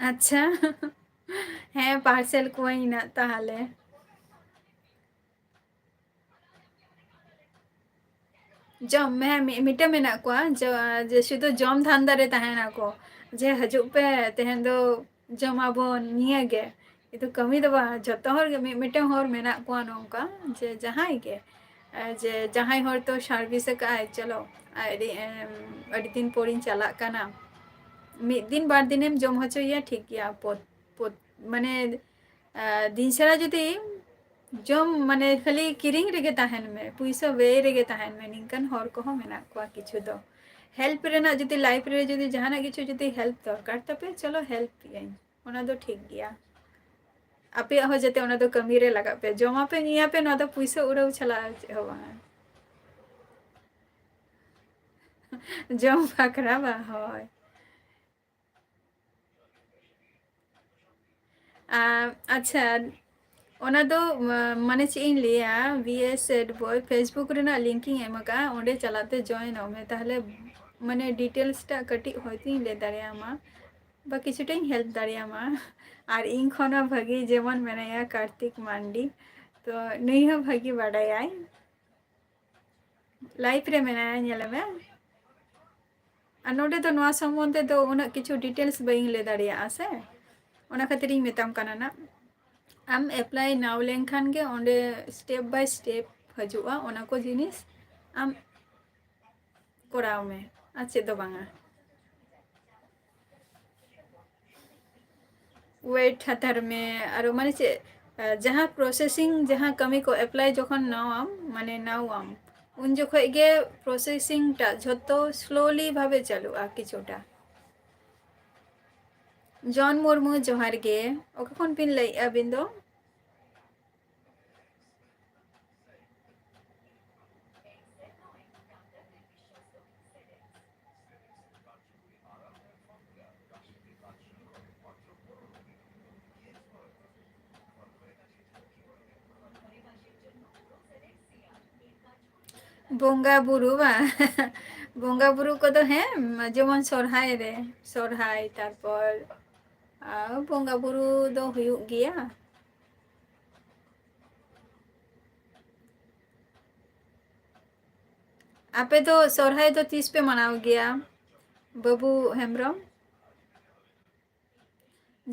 ᱟᱪᱪᱷᱟ᱾ ᱦᱮᱸ, parcel ᱠᱚᱣᱟᱧ ᱱᱟᱜ ᱛᱟᱦᱞᱮ᱾ ᱡᱚᱢ, ᱦᱮᱸ, ᱢᱤ-, ᱢᱤᱫᱴᱮᱱ ᱢᱮᱱᱟᱜ ᱠᱚᱣᱟ, ᱡᱮ, ᱡᱮ ᱥᱩᱫᱷᱩ ᱡᱚᱢ ᱫᱷᱟᱱᱫᱟ ᱨᱮ ᱛᱟᱦᱮᱱᱟᱠᱚ, ᱡᱮ, "ᱦᱤᱡᱩᱜ ᱯᱮ, ᱛᱮᱦᱮᱧ ᱫᱚ ᱡᱚᱢᱟᱵᱚᱱ ᱱᱤᱭᱟᱹ ᱜᱮ᱾" ᱠᱤᱱᱛᱩ ᱠᱟᱹᱢᱤ ᱫᱚ ᱵᱟᱝ, ᱡᱷᱚᱛᱚ ᱦᱚᱲ ᱜᱮ, ᱢᱤ-, ᱢᱤᱫᱴᱮᱱ ᱦᱚᱲ ᱢᱮᱱᱟᱜ ᱠᱚᱣᱟ ᱱᱚᱝᱠᱟ, ᱡᱮ ᱡᱟᱦᱟᱸᱭ ᱜᱮ, ᱮ, ᱡᱮ ᱡᱟᱦᱟᱸᱭ ᱦᱚᱲ ᱛᱚ service ᱟᱠᱟᱫᱼᱟᱭ, ᱪᱚᱞᱚ, ᱟᱹᱰᱤ, ᱮᱢ, ᱟᱹᱰᱤ ᱫᱤᱱ ᱯᱚᱨᱤᱧ ᱪᱟᱞᱟᱜ ᱠᱟᱱᱟ, ᱢᱤᱫ ᱫᱤᱱ ᱵᱟᱨ ᱫᱤᱱᱮᱢ ᱡᱚᱢ ᱦᱚᱪᱚᱭᱮᱭᱟ, ᱴᱷᱤᱠ ᱜᱮᱭᱟ, ᱯᱚ-, ᱯᱚ-, ᱢᱟᱱᱮ, ᱮ, ᱫᱤᱱ ᱥᱟᱨᱟ ᱡᱩᱫᱤ ᱡᱚᱢ, ᱢᱟᱱᱮ, ᱠᱷᱟᱹᱞᱤ ᱠᱤᱨᱤᱧ ᱨᱮᱜᱮ ᱛᱟᱦᱮᱱ ᱢᱮ, ᱯᱩᱭᱥᱟᱹ ᱵᱮᱭ ᱨᱮᱜᱮ ᱛᱟᱦᱮᱱ ᱢᱮ, ᱱᱤᱝᱠᱟᱱ ᱦᱚᱲ ᱠᱚᱦᱚᱸ ᱢᱮᱱᱟᱜ ᱠᱚᱣᱟ ᱠᱤᱪᱷᱩ ᱫᱚ᱾ Help ᱨᱮᱱᱟᱜ ᱡᱩᱫᱤ, life ᱨᱮ ᱡᱩᱫᱤ ᱡᱟᱦᱟᱱᱟᱜ ᱠᱤᱪᱷᱩ ᱡᱩᱫᱤ help ᱫᱚᱨᱠᱟᱨ ᱛᱟᱯᱮ, ᱪᱚᱞᱚ, help ᱯᱮᱭᱟᱹᱧ, ᱚᱱᱟ ᱫᱚ ᱴᱷᱤᱠ ᱜᱮᱭᱟ᱾ ᱟᱯᱮᱭᱟᱜ ᱦᱚᱸ ᱡᱟᱛᱮ ᱚᱱᱟ ᱫᱚ ᱠᱟᱹᱢᱤ ᱨᱮ ᱞᱟᱜᱟᱜ ᱯᱮ, ᱡᱚᱢᱟᱯᱮ, ᱧᱩᱭᱟᱯᱮ, ᱱᱚᱣᱟ ᱫᱚ ᱯᱩᱭᱥᱟᱹ ᱩᱲᱟᱹᱣ ᱪᱷᱟᱲᱟ ᱟᱨ ᱪᱮᱫ ᱦᱚᱸ ᱵᱟᱝᱟ᱾ ᱡᱚᱢ ᱵᱟᱠᱷᱨᱟ ᱵᱟᱝ, ᱦᱳᱭ᱾ ᱟᱨ ᱟᱪᱪᱷᱟ, ᱚᱱᱟ ᱫᱚ, ᱢᱟ-, ᱢᱟᱱᱮ ᱪᱮᱫ ᱤᱧ ᱞᱟᱹᱭᱟ, ᱵᱤ ᱮᱥ ᱥᱮᱰ ᱵᱚᱭ Facebook ᱨᱮᱱᱟᱜ link ᱤᱧ ᱮᱢ ᱟᱠᱟᱫᱼᱟ, ᱚᱸᱰᱮ ᱪᱟᱞᱟᱜ ᱛᱮ join ᱚᱜ ᱢᱮ᱾ ᱛᱟᱦᱞᱮ ᱢᱟᱱᱮ details ᱴᱟᱜ ᱠᱟᱹᱴᱤᱡ ᱦᱚᱭᱛᱳᱧ ᱞᱟᱹᱭ ᱫᱟᱲᱮᱭᱟᱢᱟ, ᱵᱟ ᱠᱤᱪᱷᱩᱴᱟᱧ help ᱫᱟᱲᱮᱭᱟᱢᱟ᱾ ᱟᱨ ᱤᱧ ᱠᱷᱚᱱ ᱦᱚᱸ ᱵᱷᱟᱹᱜᱤ ᱡᱮᱢᱚᱱ ᱢᱮᱱᱟᱭᱟ ᱠᱟᱨᱛᱤᱠ ᱢᱟᱱᱰᱤ, ᱛᱚ ᱱᱩᱭ ᱦᱚᱸ ᱵᱷᱟᱹᱜᱤ ᱵᱟᱰᱟᱭᱟᱭ᱾ Live ᱨᱮ ᱢᱮᱱᱟᱭᱟ, ᱧᱮᱞᱮ ᱢᱮ᱾ ᱟᱨ ᱱᱚᱰᱮ ᱫᱚ ᱱᱚᱣᱟ ᱥᱚᱢᱵᱚᱱᱫᱷᱮ ᱫᱚ ᱩᱱᱟᱹᱜ ᱠᱤᱪᱷᱩ details ᱵᱟᱹᱧ ᱞᱟᱹᱭ ᱫᱟᱲᱮᱭᱟᱜᱼᱟ ᱥᱮ, ᱚᱱᱟ ᱠᱷᱟᱹᱛᱤᱨ ᱤᱧ ᱢᱮᱛᱟᱢ ᱠᱟᱱᱟ ᱱᱟᱜ᱾ ᱟᱢ apply now ᱞᱮᱱᱠᱷᱟᱱ ᱜᱮ ᱚᱸᱰᱮ step by step ᱦᱤᱡᱩᱜᱼᱟ, ᱚᱱᱟ ᱠᱚ ᱡᱤᱱᱤᱥ ᱟᱢ ᱠᱚᱨᱟᱣ ᱢᱮ, ᱟᱨ ᱪᱮᱫ ᱫᱚ ᱵᱟᱝᱟ᱾ Wait ᱦᱟᱛᱟᱲ ᱢᱮ, ᱟᱨᱚ ᱢᱟᱱᱮ ᱪᱮᱫ, ᱟ, ᱡᱟᱦᱟᱸ processing, ᱡᱟᱦᱟᱸ ᱠᱟᱹᱢᱤ ᱠᱚ apply ᱡᱚᱠᱷᱚᱱ ᱱᱟᱣᱟᱢ, ᱢᱟᱱᱮ ᱱᱟᱣᱟᱢ, ᱩᱱ ᱡᱚᱠᱷᱚᱡ ᱜᱮ processing ᱴᱟᱜ ᱡᱷᱚᱛᱚ slowly ᱵᱷᱟᱵᱮ ᱪᱟᱹᱞᱩᱜᱼᱟ ᱠᱤᱪᱷᱩᱴᱟ᱾ ᱡᱚᱱ ᱢᱩᱨᱢᱩ, ᱡᱚᱦᱟᱨ ᱜᱮ᱾ ᱚᱠᱟ ᱠᱷᱚᱱ ᱵᱤᱱ ᱞᱟᱹᱭᱮᱫᱼᱟ ᱟᱹᱵᱤᱱ ᱫᱚ? ᱵᱚᱸᱜᱟ ᱵᱩᱨᱩ ᱵᱟᱝ? ᱵᱚᱸᱜᱟ ᱵᱩᱨᱩ ᱠᱚᱫᱚ ᱦᱮᱸ, ᱡᱮᱢᱚᱱ ᱥᱚᱨᱦᱟᱭ ᱨᱮ, ᱥᱚᱨᱦᱟᱭ, ᱛᱟᱨᱯᱚᱨ, ᱟᱨ ᱵᱚᱸᱜᱟ ᱵᱩᱨᱩ ᱫᱚ ᱦᱩᱭᱩᱜ ᱜᱮᱭᱟ᱾ ᱟᱯᱮ ᱫᱚ ᱥᱚᱨᱦᱟᱭ ᱫᱚ ᱛᱤᱥ ᱯᱮ ᱢᱟᱱᱟᱣ ᱜᱮᱭᱟ, ᱵᱟᱹᱵᱩ ᱦᱮᱢᱵᱨᱚᱢ?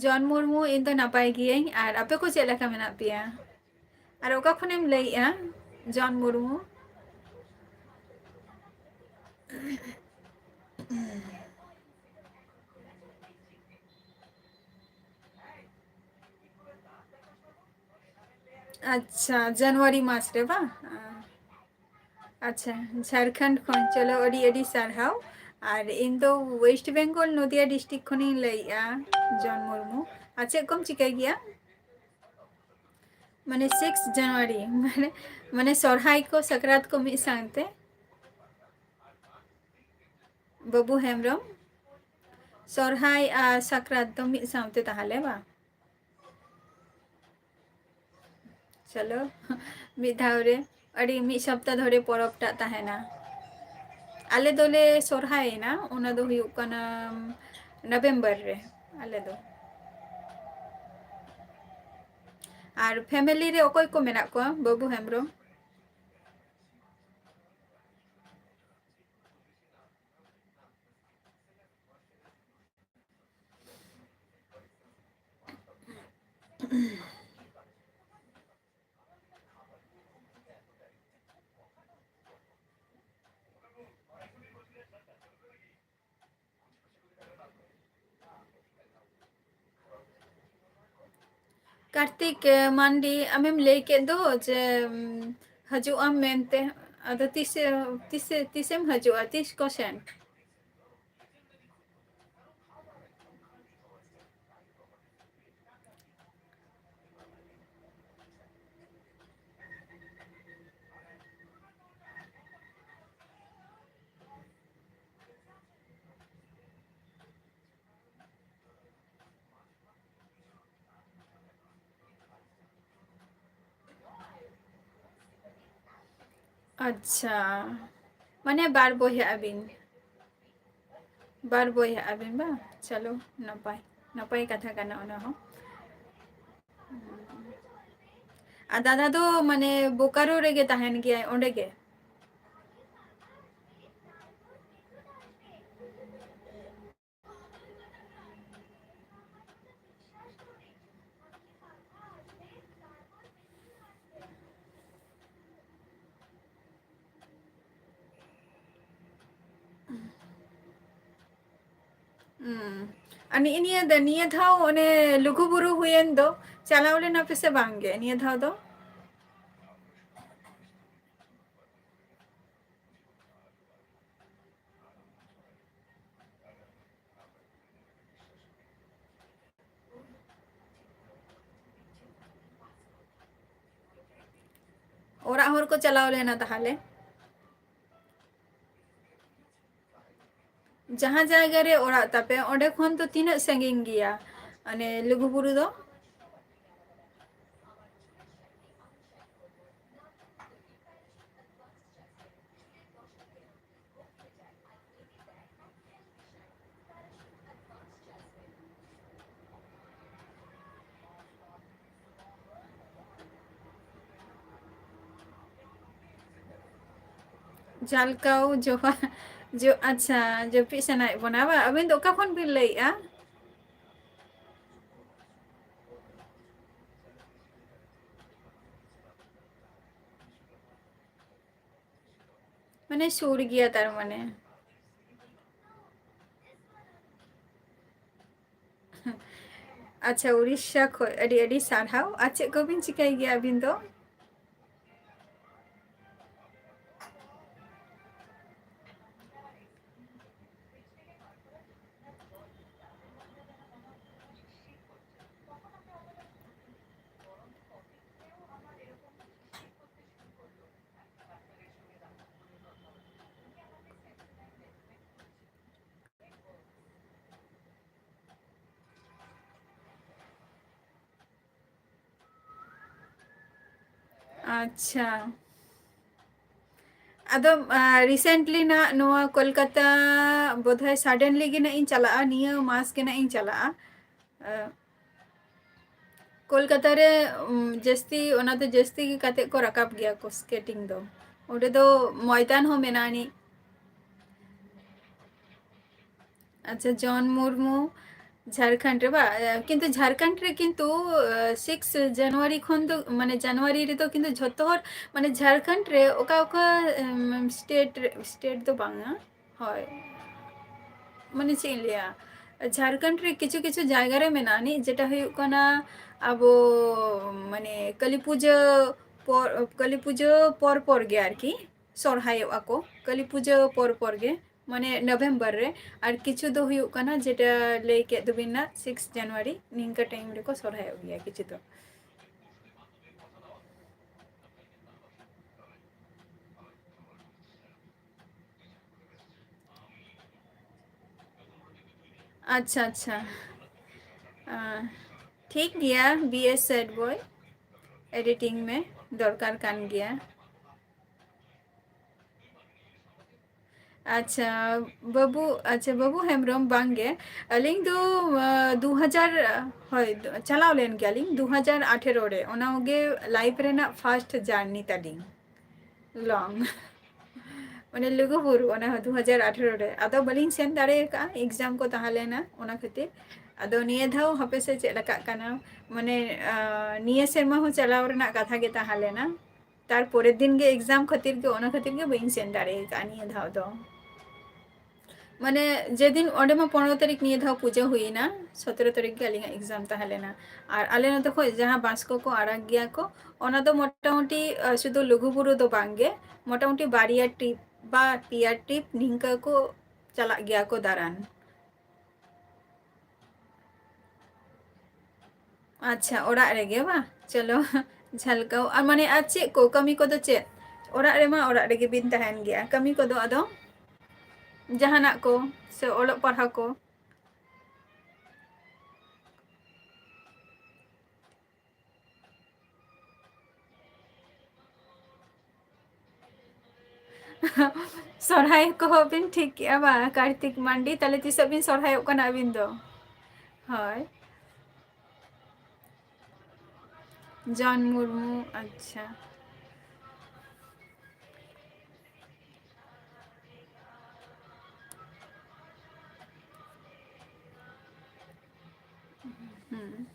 ᱡᱚᱱ ᱢᱩᱨᱢᱩ, ᱤᱧ ᱫᱚ ᱱᱟᱯᱟᱭ ᱜᱤᱭᱟᱹᱧ, ᱟᱨ ᱟᱯᱮ ᱠᱚ ᱪᱮᱫ ᱞᱮᱠᱟ ᱢᱮᱱᱟᱜ ᱯᱮᱭᱟ? ᱟᱨ ᱚᱠᱟ ᱠᱷᱚᱱᱮᱢ ᱞᱟᱹᱭᱮᱜᱼᱟ, ᱡᱚᱱ ᱢᱩᱨᱢᱩ? ᱟᱪᱪᱷᱟ, ᱡᱟᱱᱩᱣᱟᱨᱤ ᱢᱟᱥ ᱨᱮ ᱵᱟᱝ? ᱟᱪᱪᱷᱟ, ᱡᱷᱟᱲᱠᱷᱚᱸᱰ ᱠᱷᱚᱱ, ᱪᱚᱞᱚ, ᱟᱹᱰᱤ ᱟᱹᱰᱤ ᱥᱟᱨᱦᱟᱣ᱾ ᱟᱨ ᱤᱧ ᱫᱚ West Bengal, ᱱᱚᱫᱤᱭᱟ district ᱠᱷᱚᱱᱤᱧ ᱞᱟᱹᱭᱮᱜᱼᱟ, ᱡᱚᱱ ᱢᱩᱨᱢᱩ᱾ ᱟᱨ ᱪᱮᱫ ᱠᱚᱢ ᱪᱤᱠᱟᱹᱭ ᱜᱮᱭᱟ? ᱢᱟᱱᱮ six ᱡᱟᱱᱩᱣᱟᱨᱤ, ᱢᱟᱱᱮ, ᱢᱟᱱᱮ ᱥᱚᱨᱦᱟᱭ ᱠᱚ ᱥᱟᱠᱨᱟᱛ ᱠᱚ ᱢᱤᱫ ᱥᱟᱶᱛᱮ? ᱵᱟᱹᱵᱩ ᱦᱮᱢᱵᱨᱚᱢ, ᱥᱚᱨᱦᱟᱭ ᱟᱨ ᱥᱟᱠᱨᱟᱛ ᱫᱚ ᱢᱤᱫ ᱥᱟᱶᱛᱮ ᱛᱟᱦᱚᱞᱮ ᱵᱟᱝ? ᱪᱚᱞᱚ, ᱢᱤᱫ ᱫᱷᱟᱣ ᱨᱮ ᱟᱹᱰᱤ ᱢᱤᱫ ᱥᱚᱯᱛᱟ ᱫᱷᱚᱨᱮ ᱯᱚᱨᱚᱵᱽ ᱴᱟᱜ ᱛᱟᱦᱮᱱᱟ᱾ ᱟᱞᱮ ᱫᱚᱞᱮ ᱥᱚᱨᱦᱟᱭᱮᱱᱟ, ᱚᱱᱟ ᱫᱚ ᱦᱩᱭᱩᱜ ᱠᱟᱱᱟ ᱱᱚᱵᱷᱮᱢᱵᱚᱨ ᱨᱮ ᱟᱞᱮ ᱫᱚ᱾ ᱟᱨ ᱯᱷᱮᱢᱮᱞᱤ ᱨᱮ ᱚᱠᱚᱭ ᱠᱚ ᱢᱮᱱᱟᱜ ᱠᱚᱣᱟ, ᱵᱟᱹᱵᱩ ᱦᱮᱢᱵᱨᱚᱢ? ᱠᱟᱨᱛᱤᱠ, ᱮ, ᱢᱟᱱᱰᱤ, ᱟᱢᱮᱢ ᱞᱟᱹᱭ ᱠᱮᱫ ᱫᱚ ᱡᱮ, ᱩᱢ, ᱦᱤᱡᱩᱜ ᱟᱢ ᱢᱮᱱᱛᱮ, ᱟᱫᱚ ᱛᱤᱥᱮ, ᱛᱤᱥᱮ, ᱛᱤᱥᱮᱢ ᱦᱤᱡᱩᱜᱼᱟ, ᱛᱤᱥ ᱠᱚᱥᱮᱱ? ᱟᱪᱪᱷᱟ, ᱢᱟᱱᱮ ᱵᱟᱨ ᱵᱚᱭᱦᱟᱜ ᱟᱹᱵᱤᱱ, ᱵᱟᱨ ᱵᱚᱭᱦᱟᱜ ᱟᱹᱵᱤᱱ ᱵᱟᱝ? ᱪᱚᱞᱚ, ᱱᱟᱯᱟᱭ, ᱱᱟᱯᱟᱭ ᱠᱟᱛᱷᱟ ᱠᱟᱱᱟ ᱚᱱᱟ ᱦᱚᱸ᱾ ᱟᱨ ᱫᱟᱫᱟ ᱫᱚ ᱢᱟᱱᱮ ᱵᱳᱠᱟᱨᱳ ᱨᱮᱜᱮ ᱛᱟᱦᱮᱱ ᱜᱮᱭᱟᱭ, ᱚᱸᱰᱮ ᱜᱮ? ᱦᱩᱸ᱾ ᱟᱨ ᱱᱤᱭᱟᱹ, ᱱᱤᱭᱟᱹ ᱫᱚ, ᱱᱤᱭᱟᱹ ᱫᱷᱟᱣ ᱚᱱᱮ ᱞᱩᱜᱩᱵᱩᱨᱩ ᱦᱩᱭᱮᱱ ᱫᱚ, ᱪᱟᱞᱟᱣ ᱞᱮᱱᱟ ᱯᱮ ᱥᱮ ᱵᱟᱝ ᱜᱮ ᱱᱤᱭᱟᱹ ᱫᱷᱟᱣ ᱫᱚ? ᱚᱲᱟᱜ ᱦᱚᱲ ᱠᱚ ᱪᱟᱞᱟᱣ ᱞᱮᱱᱟ ᱛᱟᱦᱚᱞᱮ? ᱡᱟᱦᱟᱸ ᱡᱟᱭᱜᱟ ᱨᱮ ᱚᱲᱟᱜ ᱛᱟᱯᱮ, ᱚᱸᱰᱮ ᱠᱷᱚᱱ ᱫᱚ ᱛᱤᱱᱟᱹᱜ ᱥᱟᱺᱜᱤᱧ ᱜᱮᱭᱟ ᱢᱟᱱᱮ ᱞᱩᱜᱩᱵᱩᱨᱩ ᱫᱚ? ᱡᱷᱟᱞᱠᱟᱣ ᱡᱚᱦᱟᱨ᱾ ᱡᱚ-, ᱟᱪᱪᱷᱟ, ᱡᱟᱹᱯᱤᱫ ᱥᱟᱱᱟᱭᱮᱫ ᱵᱚᱱᱟ ᱵᱟᱝ? ᱟᱹᱵᱤᱱ ᱫᱚ ᱚᱠᱟ ᱠᱷᱚᱱ ᱵᱤᱱ ᱞᱟᱹᱭᱮᱫᱼᱟ? ᱢᱟᱱᱮ ᱥᱩᱨ ᱜᱮᱭᱟ ᱛᱟᱨ ᱢᱟᱱᱮ᱾ ᱟᱪᱪᱷᱟ, ᱩᱲᱤᱥᱥᱟ ᱠᱷᱚᱱ ᱟᱹᱰᱤ ᱟᱹᱰᱤ ᱥᱟᱨᱦᱟᱣ᱾ ᱟᱨ ᱪᱮᱫ ᱠᱚᱵᱤᱱ ᱪᱤᱠᱟᱹᱭ ᱜᱮᱭᱟ ᱟᱹᱵᱤᱱ ᱫᱚ? ᱟᱪᱪᱷᱟ᱾ ᱟᱫᱚ, ᱟ, recently ᱱᱟᱜ ᱱᱚᱣᱟ ᱠᱳᱞᱠᱟᱛᱟ ᱵᱳᱫᱷᱚᱭ suddenly ᱜᱮ ᱱᱟᱜ ᱤᱧ ᱪᱟᱞᱟᱜᱼᱟ, ᱱᱤᱭᱟᱹ ᱢᱟᱥ ᱜᱮ ᱱᱟᱜ ᱤᱧ ᱪᱟᱞᱟᱜᱼᱟ᱾ ᱟ, ᱠᱳᱞᱠᱟᱛᱟ ᱨᱮ, ᱩᱢ, ᱡᱟᱹᱥᱛᱤ, ᱚᱱᱟ ᱫᱚ ᱡᱟᱹᱥᱛᱤ ᱜᱮ ᱠᱟᱛᱮ ᱠᱚ ᱨᱟᱠᱟᱵ ᱜᱮᱭᱟ ᱠᱚ skating ᱫᱚ᱾ ᱚᱸᱰᱮ ᱫᱚ ᱢᱚᱭᱫᱟᱱ ᱦᱚᱸ ᱢᱮᱱᱟᱜᱼᱟ ᱟᱹᱱᱤᱡ᱾ ᱟᱪᱪᱷᱟ, ᱡᱚᱱ ᱢᱩᱨᱢᱩ, ᱡᱷᱟᱲᱠᱷᱚᱸᱰ ᱨᱮ ᱵᱟ? ᱮ, ᱠᱤᱱᱛᱩ ᱡᱷᱟᱲᱠᱷᱚᱸᱰ ᱨᱮ ᱠᱤᱱᱛᱩ, ᱮ, six January ᱠᱷᱚᱱ ᱫᱚ, ᱢᱟᱱᱮ, January ᱨᱮᱫᱚ ᱠᱤᱱᱛᱩ ᱡᱷᱚᱛᱚ ᱦᱚᱲ, ᱢᱟᱱᱮ, ᱡᱷᱟᱲᱠᱷᱚᱸᱰ ᱨᱮ ᱚᱠᱟ ᱚᱠᱟ, ᱮᱢ, state ᱨᱮ, state ᱫᱚ ᱵᱟᱝᱟ, ᱦᱳᱭ, ᱢᱟᱱᱮ, ᱪᱮᱫ ᱤᱧ ᱞᱟᱹᱭᱟ, ᱡᱷᱟᱲᱠᱷᱚᱸᱰ ᱨᱮ ᱠᱤᱪᱷᱩ ᱠᱤᱪᱷᱩ ᱡᱟᱭᱜᱟ ᱨᱮ ᱢᱮᱱᱟᱜᱼᱟ ᱟᱹᱱᱤᱡ, ᱡᱮᱴᱟ ᱦᱩᱭᱩᱜ ᱠᱟᱱᱟ ᱟᱵᱚ, ᱢᱟᱱᱮ, ᱠᱟᱹᱞᱤ ᱯᱩᱡᱟᱹ ᱯᱚᱨ, ᱠᱟᱹᱞᱤ ᱯᱩᱡᱟᱹ ᱯᱚᱨ ᱯᱚᱨ ᱜᱮ ᱟᱨᱠᱤ ᱥᱚᱨᱦᱟᱭᱚᱜᱼᱟ ᱠᱚ, ᱠᱟᱹᱞᱤ ᱯᱩᱡᱟᱹ ᱯᱚᱨ ᱯᱚᱨ ᱜᱮ, ᱢᱟᱱᱮ, November ᱨᱮ᱾ ᱟᱨ ᱠᱤᱪᱷᱩ ᱫᱚ ᱦᱩᱭᱩᱜ ᱠᱟᱱᱟ, ᱡᱮᱴᱟ ᱞᱟᱹᱭ ᱠᱮᱫ ᱫᱚᱵᱤᱱ ᱱᱟᱜ, six January, ᱱᱤᱝᱠᱟᱹ time ᱨᱮᱠᱚ ᱥᱚᱨᱦᱟᱭᱚᱜ ᱜᱮᱭᱟ ᱠᱤᱪᱷᱩ ᱫᱚ᱾ ᱟᱪᱪᱷᱟ, ᱟᱪᱪᱷᱟ᱾ ᱟᱸ, ᱴᱷᱤᱠ ᱜᱮᱭᱟ, be a sad boy, editing ᱢᱮ, ᱫᱚᱨᱠᱟᱨ ᱠᱟᱱ ᱜᱮᱭᱟ᱾ ᱟᱪᱪᱷᱟ, ᱵᱟᱹᱵᱩ, ᱟᱪᱪᱷᱟ, ᱵᱟᱹᱵᱩ ᱦᱮᱢᱵᱨᱚᱢ, ᱵᱟᱝ ᱜᱮ᱾ ᱟᱹᱞᱤᱧ ᱫᱚ, ᱟᱸ, ᱫᱩ ᱦᱟᱡᱟᱨ, ᱦᱳᱭ, ᱪᱟᱞᱟᱣ ᱞᱮᱱ ᱜᱮᱭᱟᱞᱤᱧ ᱫᱩ ᱦᱟᱡᱟᱨ ᱟᱴᱷᱮᱨᱚ ᱨᱮ, ᱚᱱᱟ ᱜᱮ life ᱨᱮᱱᱟᱜ first journey ᱛᱟᱹᱞᱤᱧ᱾ Long᱾ ᱚᱱᱮ ᱞᱩᱜᱩᱵᱩᱨᱩ, ᱚᱱᱟ ᱦᱚᱸ ᱫᱩ ᱦᱟᱡᱟᱨ ᱟᱴᱷᱮᱨᱚ ᱨᱮ᱾ ᱟᱫᱚ ᱵᱟᱹᱞᱤᱧ ᱥᱮᱱ ᱫᱟᱲᱮ ᱟᱠᱟᱫᱼᱟ, exam ᱠᱚ ᱛᱟᱦᱮᱸ ᱞᱮᱱᱟ, ᱚᱱᱟ ᱠᱷᱟᱹᱛᱤᱨ᱾ ᱟᱫᱚ ᱱᱤᱭᱟᱹ ᱫᱷᱟᱣ ᱦᱟᱯᱮ ᱥᱮ ᱪᱮᱫ ᱞᱮᱠᱟᱜ ᱠᱟᱱᱟ, ᱢᱟᱱᱮ, ᱟᱸ, ᱱᱤᱭᱟᱹ ᱥᱮᱨᱢᱟ ᱦᱚᱸ ᱪᱟᱞᱟᱣ ᱨᱮᱱᱟᱜ ᱠᱟᱛᱷᱟ ᱜᱮ ᱛᱟᱦᱮᱸ ᱞᱮᱱᱟ᱾ ᱛᱟᱨ ᱯᱚᱨᱮᱨ ᱫᱤᱱ ᱜᱮ exam ᱠᱷᱟᱹᱛᱤᱨ ᱜᱮ, ᱚᱱᱟ ᱠᱷᱟᱹᱛᱤᱨ ᱜᱮ ᱵᱟᱹᱧ ᱥᱮᱱ ᱫᱟᱲᱮ ᱟᱠᱟᱫᱼᱟ ᱱᱤᱭᱟᱹ ᱫᱷᱟᱣ ᱫᱚ᱾ ᱢᱟᱱᱮ, ᱡᱮᱫᱤᱱ ᱚᱸᱰᱮ ᱢᱟ ᱯᱚᱱᱨᱚ ᱛᱟᱹᱨᱤᱠᱷ ᱱᱤᱭᱟᱹ ᱫᱷᱟᱣ ᱯᱩᱡᱟᱹ ᱦᱩᱭᱱᱟ, ᱥᱚᱛᱨᱚ ᱛᱟᱹᱨᱤᱠᱷ ᱜᱮ ᱟᱹᱞᱤᱧᱟᱜ exam ᱛᱟᱦᱮᱸ ᱞᱮᱱᱟ᱾ ᱟᱨ ᱟᱞᱮ ᱱᱚᱛᱮ ᱠᱷᱚᱱ ᱡᱟᱦᱟᱸ ᱵᱟᱥ ᱠᱚᱠᱚ ᱟᱲᱟᱜ ᱜᱮᱭᱟ ᱠᱚ, ᱚᱱᱟ ᱫᱚ ᱢᱚᱴᱟᱢᱩᱴᱤ, ᱟᱸ, ᱥᱩᱫᱷᱩ ᱞᱩᱜᱩᱵᱩᱨᱩ ᱫᱚ ᱵᱟᱝ ᱜᱮ, ᱢᱚᱴᱟᱢᱩᱴᱤ ᱵᱟᱨᱭᱟ trip ᱵᱟ ᱯᱮᱭᱟ trip ᱱᱤᱝᱠᱟᱹ ᱠᱚ ᱪᱟᱞᱟᱜ ᱜᱮᱭᱟ ᱠᱚ ᱫᱟᱬᱟᱱ᱾ ᱟᱪᱪᱷᱟ, ᱚᱲᱟᱜ ᱨᱮᱜᱮ ᱵᱟ? ᱪᱚᱞᱚ, ᱡᱷᱟᱞᱠᱟᱣ᱾ ᱟᱨ ᱢᱟᱱᱮ, ᱟᱨ ᱪᱮᱫ ᱠᱚ ᱠᱟᱹᱢᱤ ᱠᱚᱫᱚ ᱪᱮᱫ? ᱚᱲᱟᱜ ᱨᱮᱢᱟ ᱚᱲᱟᱜ ᱨᱮᱜᱮ ᱵᱤᱱ ᱛᱟᱦᱮᱱ ᱜᱮᱭᱟ᱾ ᱠᱟᱹᱢᱤ ᱠᱚᱫᱚ ᱟᱫᱚ ᱡᱟᱦᱟᱱᱟᱜ ᱠᱚ ᱥᱮ ᱚᱞᱚᱜ ᱯᱟᱲᱦᱟᱣ ᱠᱚ? ᱥᱚᱨᱦᱟᱭ ᱠᱚᱦᱚᱸ ᱵᱤᱱ ᱴᱷᱤᱠ ᱠᱮᱜᱼᱟ ᱵᱟ, ᱠᱟᱨᱛᱤᱠ ᱢᱟᱱᱰᱤ? ᱛᱟᱦᱞᱮ ᱛᱤᱥᱚᱜ ᱵᱤᱱ ᱥᱚᱨᱦᱟᱭᱚᱜ ᱠᱟᱱᱟ ᱟᱹᱵᱤᱱ ᱫᱚ? ᱦᱳᱭ᱾ ᱡᱚᱱ ᱢᱩᱨᱢᱩ, ᱟᱪᱪᱷᱟ᱾ ᱦᱩᱸ᱾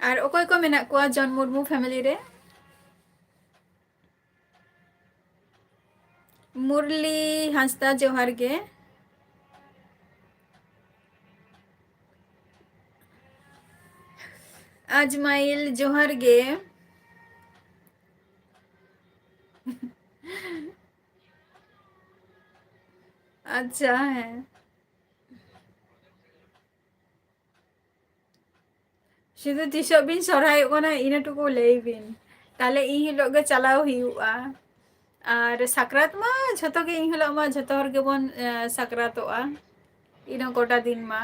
ᱟᱨ ᱚᱠᱚᱭ ᱠᱚ ᱢᱮᱱᱟᱜ ᱠᱚᱣᱟ ᱡᱚᱱ ᱢᱩᱨᱢᱩ family ᱨᱮ? ᱢᱩᱨᱞᱤ ᱦᱟᱸᱥᱫᱟ, ᱡᱚᱦᱟᱨ ᱜᱮ᱾ ᱟᱡᱢᱟᱭᱤᱞ, ᱡᱚᱦᱟᱨ ᱜᱮ᱾ ᱟᱪᱪᱷᱟ, ᱦᱮᱸ᱾ ᱥᱩᱫᱷᱩ ᱛᱤᱥᱚᱜ ᱵᱤᱱ ᱥᱚᱨᱦᱟᱭᱚᱜ ᱠᱟᱱᱟ, ᱤᱱᱟᱹ ᱴᱩᱠᱩ ᱞᱟᱹᱭ ᱵᱤᱱ᱾ ᱛᱟᱦᱞᱮ ᱤᱱ ᱦᱤᱞᱳᱜ ᱜᱮ ᱪᱟᱞᱟᱣ ᱦᱩᱭᱩᱜᱼᱟ᱾ ᱟᱨ ᱥᱟᱠᱨᱟᱛ ᱢᱟ ᱡᱷᱚᱛᱚ ᱜᱮ, ᱤᱱ ᱦᱤᱞᱳᱜ ᱢᱟ ᱡᱷᱚᱛᱚ ᱦᱚᱲ ᱜᱮᱵᱚᱱ, ᱮ, ᱥᱟᱠᱨᱟᱛᱚᱜᱼᱟ᱾ ᱤᱱᱟᱹ ᱠᱚᱴᱟ ᱫᱤᱱ ᱢᱟ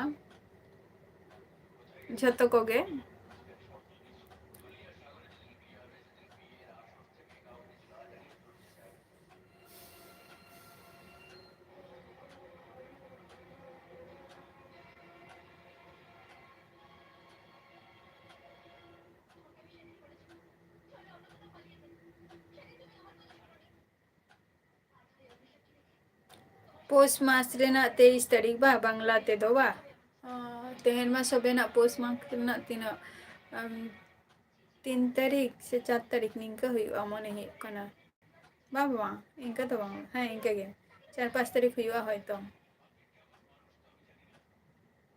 ᱡᱷᱚᱛᱚ ᱠᱚᱜᱮ᱾ ᱯᱳᱥ ᱢᱟᱥ ᱨᱮᱱᱟᱜ ᱛᱮᱭᱤᱥ ᱛᱟᱹᱨᱤᱠᱷ ᱵᱟ, ᱵᱟᱝᱞᱟ ᱛᱮᱫᱚ ᱵᱟ? ᱚ, ᱛᱮᱦᱮᱧ ᱢᱟ ᱥᱚᱵᱮᱱᱟᱜ ᱯᱳᱥ ᱢᱟᱥ ᱨᱮᱱᱟᱜ ᱛᱤᱱᱟᱹᱜ, ᱟᱢ, ᱛᱤᱱ ᱛᱟᱹᱨᱤᱠᱷ ᱥᱮ ᱪᱟᱨ ᱛᱟᱹᱨᱤᱠᱷ ᱱᱤᱝᱠᱟᱹ ᱦᱩᱭᱩᱜᱼᱟ ᱢᱚᱱᱮ ᱦᱩᱭᱩᱜ ᱠᱟᱱᱟ᱾ ᱵᱟᱝ, ᱵᱟᱝ, ᱤᱱᱠᱟᱹ ᱫᱚ ᱵᱟᱝ᱾ ᱦᱮᱸ, ᱤᱱᱠᱟᱹ ᱜᱮ᱾ ᱪᱟᱨ ᱯᱟᱸᱪ ᱛᱟᱹᱨᱤᱠᱷ ᱦᱩᱭᱩᱜᱼᱟ ᱦᱚᱭᱛᱚ᱾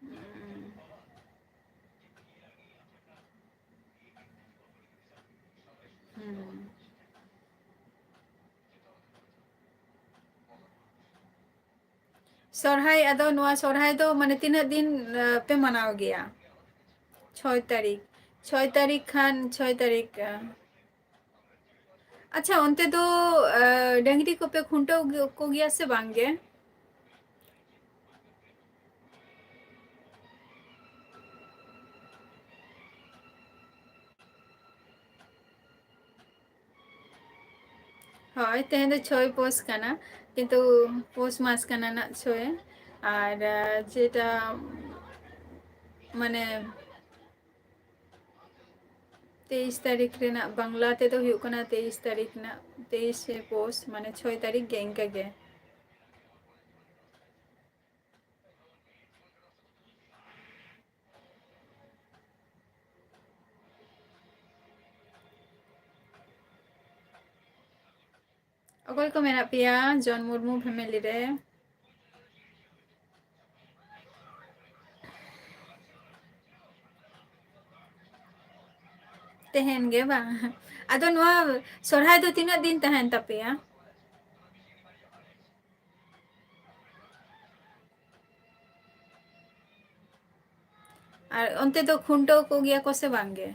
ᱦᱩᱸ᱾ ᱦᱩᱸ᱾ ᱥᱚᱨᱦᱟᱭ, ᱟᱫᱚ ᱱᱚᱣᱟ ᱥᱚᱨᱦᱟᱭ ᱫᱚ ᱢᱟᱱᱮ ᱛᱤᱱᱟᱹᱜ ᱫᱤᱱ, ᱟ, ᱯᱮ ᱢᱟᱱᱟᱣ ᱜᱮᱭᱟ? ᱪᱷᱚᱭ ᱛᱟᱹᱨᱤᱠᱷ᱾ ᱪᱷᱚᱭ ᱛᱟᱹᱨᱤᱠᱷ ᱠᱷᱟᱱ ᱪᱷᱚᱭ ᱛᱟᱹᱨᱤᱠᱷ, ᱟ, ᱟᱪᱪᱷᱟ, ᱚᱱᱛᱮ ᱫᱚ, ᱟ, ᱰᱟᱹᱝᱨᱤ ᱠᱚᱯᱮ ᱠᱷᱩᱱᱴᱟᱹᱣ ᱜᱮ-, ᱠᱚᱜᱮᱭᱟ ᱥᱮ ᱵᱟᱝ ᱜᱮ? ᱦᱳᱭ, ᱛᱮᱦᱮᱧ ᱫᱚ ᱪᱷᱚᱭ ᱯᱳᱥ ᱠᱟᱱᱟ, ᱠᱤᱱᱛᱩ ᱯᱳᱥ ᱢᱟᱥ ᱠᱟᱱᱟ ᱱᱟᱜ ᱪᱷᱚᱭ᱾ ᱟᱨ, ᱟ, ᱡᱮᱴᱟ, ᱢᱟᱱᱮ, ᱛᱮᱭᱤᱥ ᱛᱟᱹᱨᱤᱠᱷ ᱨᱮᱱᱟᱜ ᱵᱟᱝᱞᱟ ᱛᱮᱫᱚ ᱦᱩᱭᱩᱜ ᱠᱟᱱᱟ ᱛᱮᱭᱤᱥ ᱛᱟᱹᱨᱤᱠᱷ ᱨᱮᱱᱟᱜ, ᱛᱮᱭᱤᱥᱮ ᱯᱳᱥ, ᱢᱟᱱᱮ ᱪᱷᱚᱭ ᱛᱟᱹᱨᱤᱠᱷ ᱜᱮ ᱤᱱᱠᱟᱹ ᱜᱮ᱾ ᱚᱠᱚᱭ ᱠᱚ ᱢᱮᱱᱟᱜ ᱯᱮᱭᱟ ᱡᱚᱱ ᱢᱩᱨᱢᱩ ᱯᱷᱮᱢᱮᱞᱤ ᱨᱮ? ᱛᱮᱦᱮᱧ ᱜᱮ ᱵᱟᱝ? ᱟᱫᱚ ᱱᱚᱣᱟ ᱥᱚᱨᱦᱟᱭ ᱫᱚ ᱛᱤᱱᱟᱹᱜ ᱫᱤᱱ ᱛᱟᱦᱮᱱ ᱛᱟᱯᱮᱭᱟ? ᱟᱨ ᱚᱱᱛᱮ ᱫᱚ ᱠᱷᱩᱱᱴᱟᱹᱣ ᱠᱚᱜᱮᱭᱟ ᱠᱚ ᱥᱮ ᱵᱟᱝ ᱜᱮ?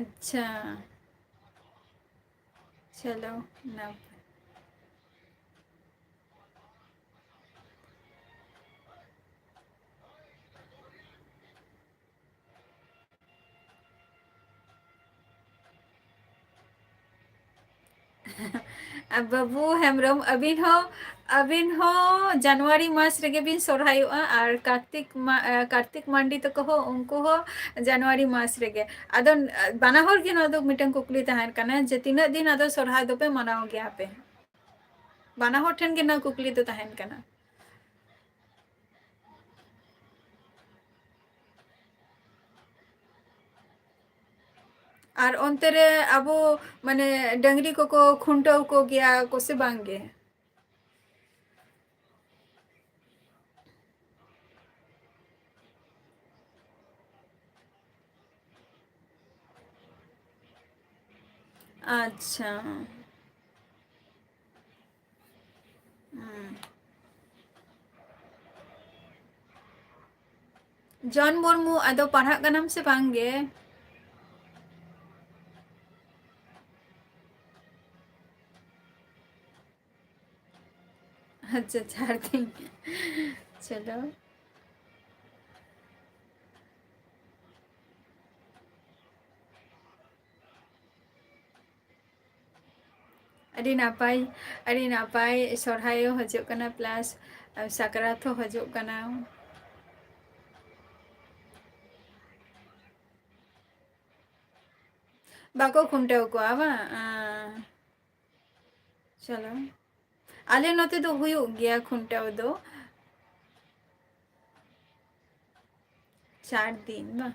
ᱟᱪᱪᱷᱟ, ᱪᱚᱞᱚ, ᱱᱟᱯᱟᱭ᱾ ᱟᱨ ᱵᱟᱹᱵᱩ ᱦᱮᱢᱵᱨᱚᱢ, ᱟᱹᱵᱤᱱ ᱦᱚᱸ, ᱟᱹᱵᱤᱱ ᱦᱚᱸ ᱡᱟᱱᱩᱣᱟᱨᱤ ᱢᱟᱥ ᱨᱮᱜᱮ ᱵᱤᱱ ᱥᱚᱨᱦᱟᱭᱚᱜᱼᱟ, ᱟᱨ ᱠᱟᱨᱛᱤᱠ ᱢᱟ-, ᱮ, ᱠᱟᱨᱛᱤᱠ ᱢᱟᱱᱰᱤ ᱛᱟᱠᱚ ᱦᱚᱸ, ᱩᱱᱠᱩ ᱦᱚᱸ ᱡᱟᱱᱩᱣᱟᱨᱤ ᱢᱟᱥ ᱨᱮᱜᱮ᱾ ᱟᱫᱚ, ᱮ, ᱵᱟᱱᱟ ᱦᱚᱲ ᱜᱮ ᱱᱚᱣᱟ ᱫᱚ ᱢᱤᱫᱴᱟᱝ ᱠᱩᱠᱞᱤ ᱛᱟᱦᱮᱱ ᱠᱟᱱᱟ ᱡᱮ ᱛᱤᱱᱟᱹᱜ ᱫᱤᱱ ᱟᱫᱚ ᱥᱚᱨᱦᱟᱭ ᱫᱚᱯᱮ ᱢᱟᱱᱟᱣ ᱜᱮᱭᱟ ᱯᱮ? ᱵᱟᱱᱟ ᱦᱚᱲ ᱴᱷᱮᱱ ᱜᱮ ᱱᱚᱣᱟ ᱠᱩᱠᱞᱤ ᱫᱚ ᱛᱟᱦᱮᱱ ᱠᱟᱱᱟ᱾ ᱟᱨ ᱚᱱᱛᱮ ᱨᱮ ᱟᱵᱚ, ᱢᱟᱱᱮ, ᱰᱟᱹᱝᱨᱤ ᱠᱚᱠᱚ ᱠᱷᱩᱱᱴᱟᱹᱣ ᱠᱚ ᱜᱮᱭᱟ ᱠᱚ ᱥᱮ ᱵᱟᱝ ᱜᱮ? ᱟᱪᱪᱷᱟ᱾ ᱦᱩᱸ᱾ ᱡᱚᱱ ᱢᱩᱨᱢᱩ, ᱟᱫᱚ ᱯᱟᱲᱦᱟᱜ ᱠᱟᱱᱟᱢ ᱥᱮ ᱵᱟᱝ ᱜᱮ? ᱟᱪᱪᱷᱟ, ᱪᱟᱨ ᱫᱤᱱ᱾ ᱪᱚᱞᱚ᱾ ᱟᱹᱰᱤ ᱱᱟᱯᱟᱭ, ᱟᱹᱰᱤ ᱱᱟᱯᱟᱭ᱾ ᱥᱚᱨᱦᱟᱭ ᱦᱚᱸ ᱦᱤᱡᱩᱜ ᱠᱟᱱᱟ, plus ᱥᱟᱠᱨᱟᱛ ᱦᱚᱸ ᱦᱤᱡᱩᱜ ᱠᱟᱱᱟ᱾ ᱵᱟᱠᱚ ᱠᱷᱩᱱᱴᱟᱹᱣ ᱠᱚᱣᱟ ᱵᱟᱝ? ᱟᱸ, ᱪᱚᱞᱚ, ᱟᱞᱮ ᱱᱚᱛᱮ ᱫᱚ ᱦᱩᱭᱩᱜ ᱜᱮᱭᱟ ᱠᱷᱩᱱᱴᱟᱹᱣ ᱫᱚ᱾ ᱪᱟᱨ ᱫᱤᱱ ᱵᱟᱝ?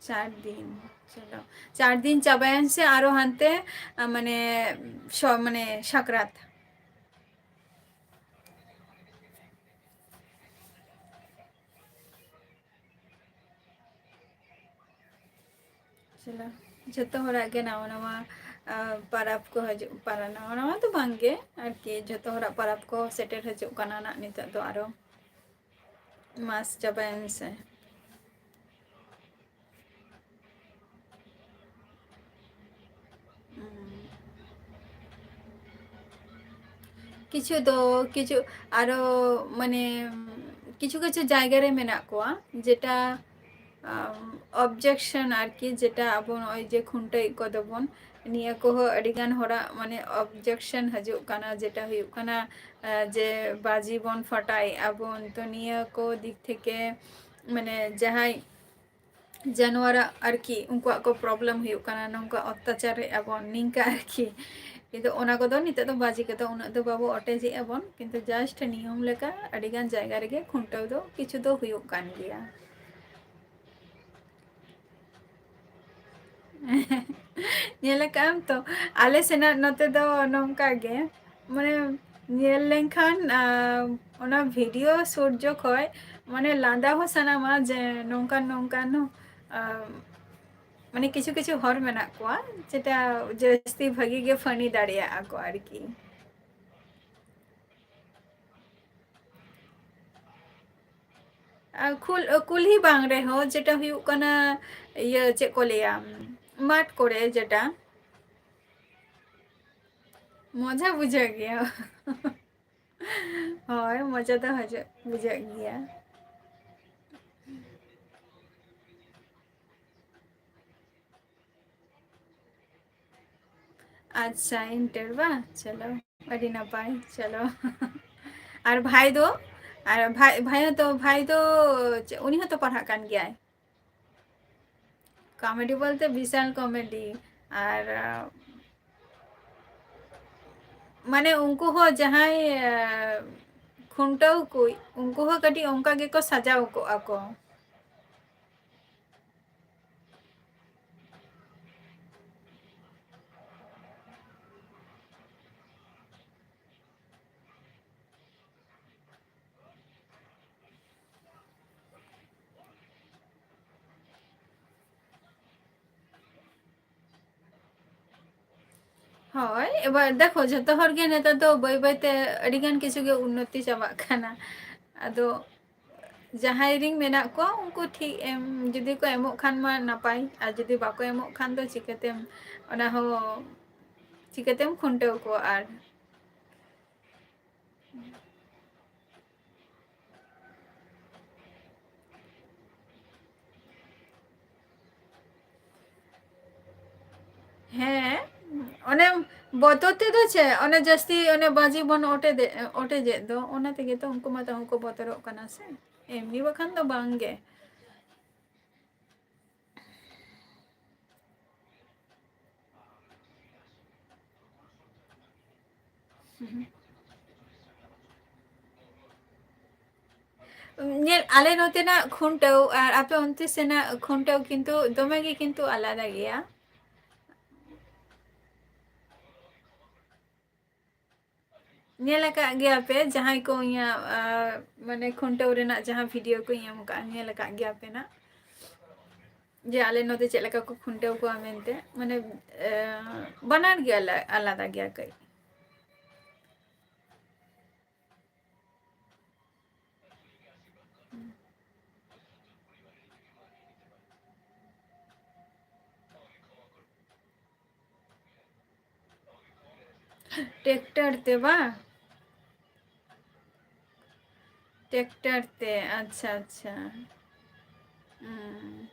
ᱪᱟᱨ ᱫᱤᱱ᱾ ᱪᱚᱞᱚ, ᱪᱟᱨ ᱫᱤᱱ ᱪᱟᱵᱟᱭᱮᱱ ᱥᱮ ᱟᱨᱚ ᱦᱟᱱᱛᱮ, ᱟ, ᱢᱟᱱᱮ, ᱥᱚ-, ᱢᱟᱱᱮ ᱥᱟᱠᱨᱟᱛ᱾ ᱪᱚᱞᱚ, ᱡᱷᱚᱛᱚ ᱦᱚᱲᱟᱜ ᱜᱮ ᱱᱟᱣᱟ ᱱᱟᱣᱟ, ᱟ, ᱯᱟᱨᱟᱵᱽ ᱠᱚ ᱦᱤᱡᱩᱜ, ᱯᱟᱨᱟ-, ᱱᱟᱣᱟ ᱱᱟᱣᱟ ᱫᱚ ᱵᱟᱝ ᱜᱮ, ᱟᱨᱠᱤ ᱡᱷᱚᱛᱚ ᱦᱚᱲᱟᱜ ᱯᱟᱨᱟᱵᱽ ᱠᱚ ᱥᱮᱴᱮᱨ ᱦᱤᱡᱩᱜ ᱠᱟᱱᱟ ᱱᱟᱜ ᱱᱤᱛᱚᱜ ᱫᱚ ᱟᱨᱚ᱾ ᱢᱟᱥ ᱪᱟᱵᱟᱭᱮᱱ ᱥᱮ᱾ ᱠᱤᱪᱷᱩ ᱫᱚ, ᱠᱤᱪᱷᱩ ᱟᱨᱚ, ᱢᱟᱱᱮ, ᱠᱤᱪᱷᱩ ᱠᱤᱪᱷᱩ ᱡᱟᱭᱜᱟ ᱨᱮ ᱢᱮᱱᱟᱜ ᱠᱚᱣᱟ, ᱡᱮᱴᱟ, ᱟᱢ, objection ᱟᱨᱠᱤ, ᱡᱮᱴᱟ ᱟᱵᱚ ᱱᱚᱜᱼᱚᱭ ᱡᱮ ᱠᱷᱩᱱᱴᱟᱹᱣᱮᱫ ᱠᱚᱫᱚ ᱵᱚᱱ, ᱱᱤᱭᱟᱹ ᱠᱚᱦᱚᱸ ᱟᱹᱰᱤ ᱜᱟᱱ ᱦᱚᱲᱟᱜ, ᱢᱟᱱᱮ, objection ᱦᱤᱡᱩᱜ ᱠᱟᱱᱟ, ᱡᱮᱴᱟ ᱦᱩᱭᱩᱜ ᱠᱟᱱᱟ, ᱟᱸ, ᱡᱮ ᱵᱟᱡᱤ ᱵᱚᱱ ᱯᱷᱟᱴᱟᱭᱮᱫᱼᱟ ᱵᱚᱱ᱾ ᱛᱚ, ᱱᱤᱭᱟᱹ ᱠᱚ ᱫᱤᱠ ᱛᱷᱮᱠᱮ, ᱢᱟᱱᱮ, ᱡᱟᱦᱟᱸᱭ ᱡᱟᱱᱣᱟᱨᱟᱜ ᱟᱨᱠᱤ ᱩᱱᱠᱩᱣᱟᱜ ᱠᱚ problem ᱦᱩᱭᱩᱜ ᱠᱟᱱᱟ, ᱱᱚᱝᱠᱟ ᱚᱛᱛᱟᱪᱟᱨᱮᱫᱼᱟ ᱵᱚᱱ, ᱱᱤᱝᱠᱟ ᱟᱨᱠᱤ᱾ ᱠᱤᱱᱛᱩ ᱚᱱᱟ ᱠᱚᱫᱚ ᱱᱤᱛᱚᱜ ᱫᱚ ᱵᱟᱡᱤ ᱠᱚᱫᱚ ᱩᱱᱟᱹᱜ ᱫᱚ ᱵᱟᱵᱚ ᱚᱴᱮᱡᱮᱫᱼᱟ ᱵᱚᱱ, ᱠᱤᱱᱛᱩ just ᱱᱤᱭᱚᱢ ᱞᱮᱠᱟ ᱟᱹᱰᱤᱜᱟᱱ ᱡᱟᱭᱜᱟ ᱨᱮᱜᱮ ᱠᱷᱩᱱᱴᱟᱹᱣ ᱫᱚ ᱠᱤᱪᱷᱩ ᱫᱚ ᱦᱩᱭᱩᱜ ᱠᱟᱱ ᱜᱮᱭᱟ᱾ ᱧᱮᱞ ᱟᱠᱟᱫ ᱟᱢ ᱛᱚ, ᱟᱞᱮ ᱥᱮᱱᱟᱜ ᱱᱚᱛᱮ ᱫᱚ ᱱᱚᱝᱠᱟ ᱜᱮ, ᱢᱟᱱᱮ, ᱧᱮᱞ ᱞᱮᱱᱠᱷᱟᱱ, ᱟᱸ, ᱚᱱᱟ video shoot ᱡᱚᱠᱷᱚᱡ, ᱢᱟᱱᱮ, ᱞᱟᱸᱫᱟ ᱦᱚᱸ ᱥᱟᱱᱟᱢᱟ ᱡᱮ ᱱᱚᱝᱠᱟᱱ ᱱᱚᱝᱠᱟᱱ, ᱟᱸ, ᱢᱟᱱᱮ, ᱠᱤᱪᱷᱩ ᱠᱤᱪᱷᱩ ᱦᱚᱲ ᱢᱮᱱᱟᱜ ᱠᱚᱣᱟ ᱡᱮᱴᱟ ᱡᱟᱹᱥᱛᱤ ᱵᱷᱟᱹᱜᱤ ᱜᱮ funny ᱫᱟᱲᱮᱭᱟᱜᱼᱟ ᱠᱚ ᱟᱨᱠᱤ᱾ ᱟᱨ ᱠᱷᱩᱞ-, ᱠᱩᱞᱦᱤ ᱵᱟᱝ ᱨᱮᱦᱚᱸ, ᱡᱮᱴᱟ ᱦᱩᱭᱩᱜ ᱠᱟᱱᱟ, ᱤᱭᱟᱹ, ᱪᱮᱫ ᱠᱚ ᱞᱟᱹᱭᱟ, ᱢᱟᱴᱷ ᱠᱚᱨᱮ ᱡᱮᱴᱟ, ᱢᱚᱡᱟ ᱵᱩᱡᱷᱟᱹᱜ ᱜᱮᱭᱟ᱾ ᱦᱳᱭ, ᱢᱚᱡᱟ ᱫᱚ ᱦᱤᱡᱩᱜ, ᱵᱩᱡᱷᱟᱹᱜ ᱜᱮᱭᱟ᱾ ᱟᱪᱪᱷᱟ, ᱤᱱᱴᱟᱨ ᱵᱟ? ᱪᱚᱞᱚ, ᱟᱹᱰᱤ ᱱᱟᱯᱟᱭ, ᱪᱚᱞᱚ᱾ ᱟᱨ ᱵᱷᱟᱭ ᱫᱚ? ᱟᱨ ᱵᱷᱟᱭ, ᱵᱷᱟᱭ ᱦᱚᱸᱛᱚ, ᱵᱷᱟᱭ ᱫᱚ ᱪᱮᱫ, ᱩᱱᱤ ᱦᱚᱸᱛᱚ ᱯᱟᱲᱦᱟᱜ ᱠᱟᱱ ᱜᱮᱭᱟᱭ? Comedy ᱵᱚᱞᱛᱮ ᱵᱤᱥᱟᱞ comedy᱾ ᱟᱨ, ᱟᱸ, ᱢᱟᱱᱮ, ᱩᱱᱠᱩ ᱦᱚᱸ ᱡᱟᱦᱟᱸᱭ, ᱟᱸ, ᱠᱷᱩᱱᱴᱟᱹᱣ ᱠᱚ, ᱩᱱᱠᱩ ᱦᱚᱸ ᱠᱟᱹᱴᱤᱡ ᱚᱱᱠᱟ ᱜᱮᱠᱚ ᱥᱟᱡᱟᱣ ᱠᱚᱜᱼᱟ ᱠᱚ᱾ ᱦᱳᱭ, ᱮᱵᱟᱨ ᱫᱮᱠᱷᱚ, ᱡᱷᱚᱛᱚ ᱦᱚᱲ ᱜᱮ ᱱᱮᱛᱟᱨ ᱫᱚ ᱵᱟᱹᱭ ᱵᱟᱹᱭ ᱛᱮ ᱟᱹᱰᱤ ᱜᱟᱱ ᱠᱤᱪᱷᱩ ᱜᱮ ᱩᱱᱱᱚᱛᱤ ᱪᱟᱵᱟᱜ ᱠᱟᱱᱟ᱾ ᱟᱫᱚ ᱡᱟᱦᱟᱸᱭ ᱨᱤᱱ ᱢᱮᱱᱟᱜ ᱠᱚᱣᱟ, ᱩᱱᱠᱩ ᱴᱷᱤᱠ ᱮᱢ, ᱡᱩᱫᱤ ᱠᱚ ᱮᱢᱚᱜ ᱠᱷᱟᱱ ᱢᱟ ᱱᱟᱯᱟᱭ, ᱟᱨ ᱡᱩᱫᱤ ᱵᱟᱠᱚ ᱮᱢᱚᱜ ᱠᱷᱟᱱ ᱫᱚ ᱪᱤᱠᱟᱹᱛᱮᱢ, ᱚᱱᱟ ᱦᱚᱸ ᱪᱤᱠᱟᱹᱛᱮᱢ ᱠᱷᱩᱱᱴᱟᱹᱣ ᱠᱚᱣᱟ ᱟᱨ? ᱦᱮᱸ, ᱚᱱᱮ ᱵᱚᱛᱚᱨ ᱛᱮᱫᱚ ᱪᱮᱫ, ᱚᱱᱮ ᱡᱟᱹᱥᱛᱤ ᱚᱱᱮ ᱵᱟᱡᱤ ᱵᱚᱱ ᱚᱴᱮᱡᱮ-, ᱚᱴᱮᱡᱮᱫ ᱫᱚ, ᱚᱱᱟ ᱛᱮᱜᱮ ᱛᱚ ᱩᱱᱠᱩ ᱢᱟ ᱛᱚ ᱩᱱᱠᱩ ᱵᱚᱛᱚᱨᱚᱜ ᱠᱟᱱᱟ ᱥᱮ, ᱮᱢᱱᱤ ᱵᱟᱠᱷᱟᱱ ᱫᱚ ᱵᱟᱝ ᱜᱮ᱾ ᱧᱮᱞ, ᱟᱞᱮ ᱱᱚᱛᱮᱱᱟᱜ ᱠᱷᱩᱱᱴᱟᱹᱣ ᱟᱨ ᱟᱯᱮ ᱚᱱᱛᱮ ᱥᱮᱱᱟᱜ ᱠᱷᱩᱱᱴᱟᱹᱣ ᱠᱤᱱᱛᱩ ᱫᱚᱢᱮ ᱜᱮ ᱠᱤᱱᱛᱩ ᱟᱞᱟᱫᱟ ᱜᱮᱭᱟ᱾ ᱧᱮᱞ ᱟᱠᱟᱫ ᱜᱮᱭᱟ ᱯᱮ ᱡᱟᱦᱟᱸᱭ ᱠᱚ ᱤᱧᱟᱹᱜ, ᱟᱨ, ᱢᱟᱱᱮ, ᱠᱷᱩᱱᱴᱟᱹᱣ ᱨᱮᱱᱟᱜ ᱡᱟᱦᱟᱸ video ᱠᱚᱧ ᱮᱢ ᱟᱠᱟᱫᱼᱟ, ᱧᱮᱞ ᱟᱠᱟᱫ ᱜᱮᱭᱟ ᱯᱮ ᱱᱟᱜ, ᱡᱮ ᱟᱞᱮ ᱱᱚᱛᱮ ᱪᱮᱫ ᱞᱮᱠᱟ ᱠᱚ ᱠᱷᱩᱱᱴᱟᱹᱣ ᱠᱚᱣᱟ ᱢᱮᱱᱛᱮ, ᱢᱟᱱᱮ, ᱮ, ᱵᱟᱱᱟᱨ ᱜᱮ ᱟᱞᱟ-, ᱟᱞᱟᱫᱟ ᱜᱮᱭᱟ ᱠᱟᱹᱡ᱾ Tractor ᱛᱮ ᱵᱟ? Tractor ᱛᱮ, ᱟᱪᱪᱷᱟ, ᱟᱪᱪᱷᱟ᱾ ᱦᱩᱸ᱾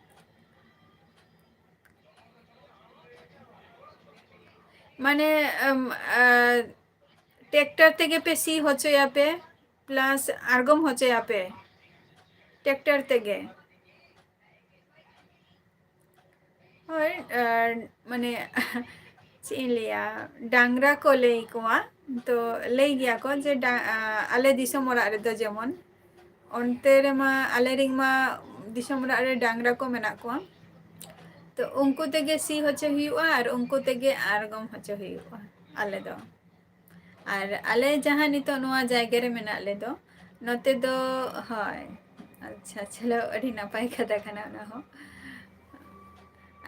ᱢᱟᱱᱮ, ᱮᱢ, ᱟ, tractor ᱛᱮᱜᱮ ᱯᱮ ᱥᱤ ᱦᱚᱪᱚᱭᱟᱯᱮ, plus ᱟᱬᱜᱚᱢ ᱦᱚᱪᱚᱭᱟᱯᱮ tractor ᱛᱮᱜᱮ? ᱦᱳᱭ, ᱟᱨ ᱢᱟᱱᱮ, ᱪᱮᱫ ᱤᱧ ᱞᱟᱹᱭᱟ, ᱰᱟᱝᱨᱟ ᱠᱚ ᱞᱟᱹᱭ ᱠᱚᱣᱟ, ᱛᱚ ᱞᱟᱹᱭ ᱜᱮᱭᱟ ᱠᱚ ᱡᱮ ᱰᱟ-, ᱟ, ᱟᱞᱮ ᱫᱤᱥᱚᱢ ᱚᱲᱟᱜ ᱨᱮᱫᱚ ᱡᱮᱢᱚᱱ, ᱚᱱᱛᱮ ᱨᱮᱢᱟ, ᱟᱞᱮ ᱨᱮᱱ ᱢᱟ ᱫᱤᱥᱚᱢ ᱚᱲᱟᱜ ᱨᱮ ᱰᱟᱝᱨᱟ ᱠᱚ ᱢᱮᱱᱟᱜ ᱠᱚᱣᱟ, ᱛᱚ ᱩᱱᱠᱩ ᱛᱮᱜᱮ ᱥᱤ ᱦᱚᱪᱚ ᱦᱩᱭᱩᱜᱼᱟ ᱟᱨ ᱩᱱᱠᱩ ᱛᱮᱜᱮ ᱟᱬᱜᱚᱢ ᱦᱚᱪᱚ ᱦᱩᱭᱩᱜᱼᱟ ᱟᱞᱮ ᱫᱚ᱾ ᱟᱨ ᱟᱞᱮ ᱡᱟᱦᱟᱸ ᱱᱤᱛᱚᱜ ᱱᱚᱣᱟ ᱡᱟᱭᱜᱟ ᱨᱮ ᱢᱮᱱᱟᱜ ᱞᱮ ᱫᱚ, ᱱᱚᱛᱮ ᱫᱚ, ᱦᱳᱭ, ᱟᱪᱪᱷᱟ, ᱪᱚᱞᱚ, ᱟᱹᱰᱤ ᱱᱟᱯᱟᱭ ᱠᱟᱛᱷᱟ ᱠᱟᱱᱟ ᱚᱱᱟ ᱦᱚᱸ᱾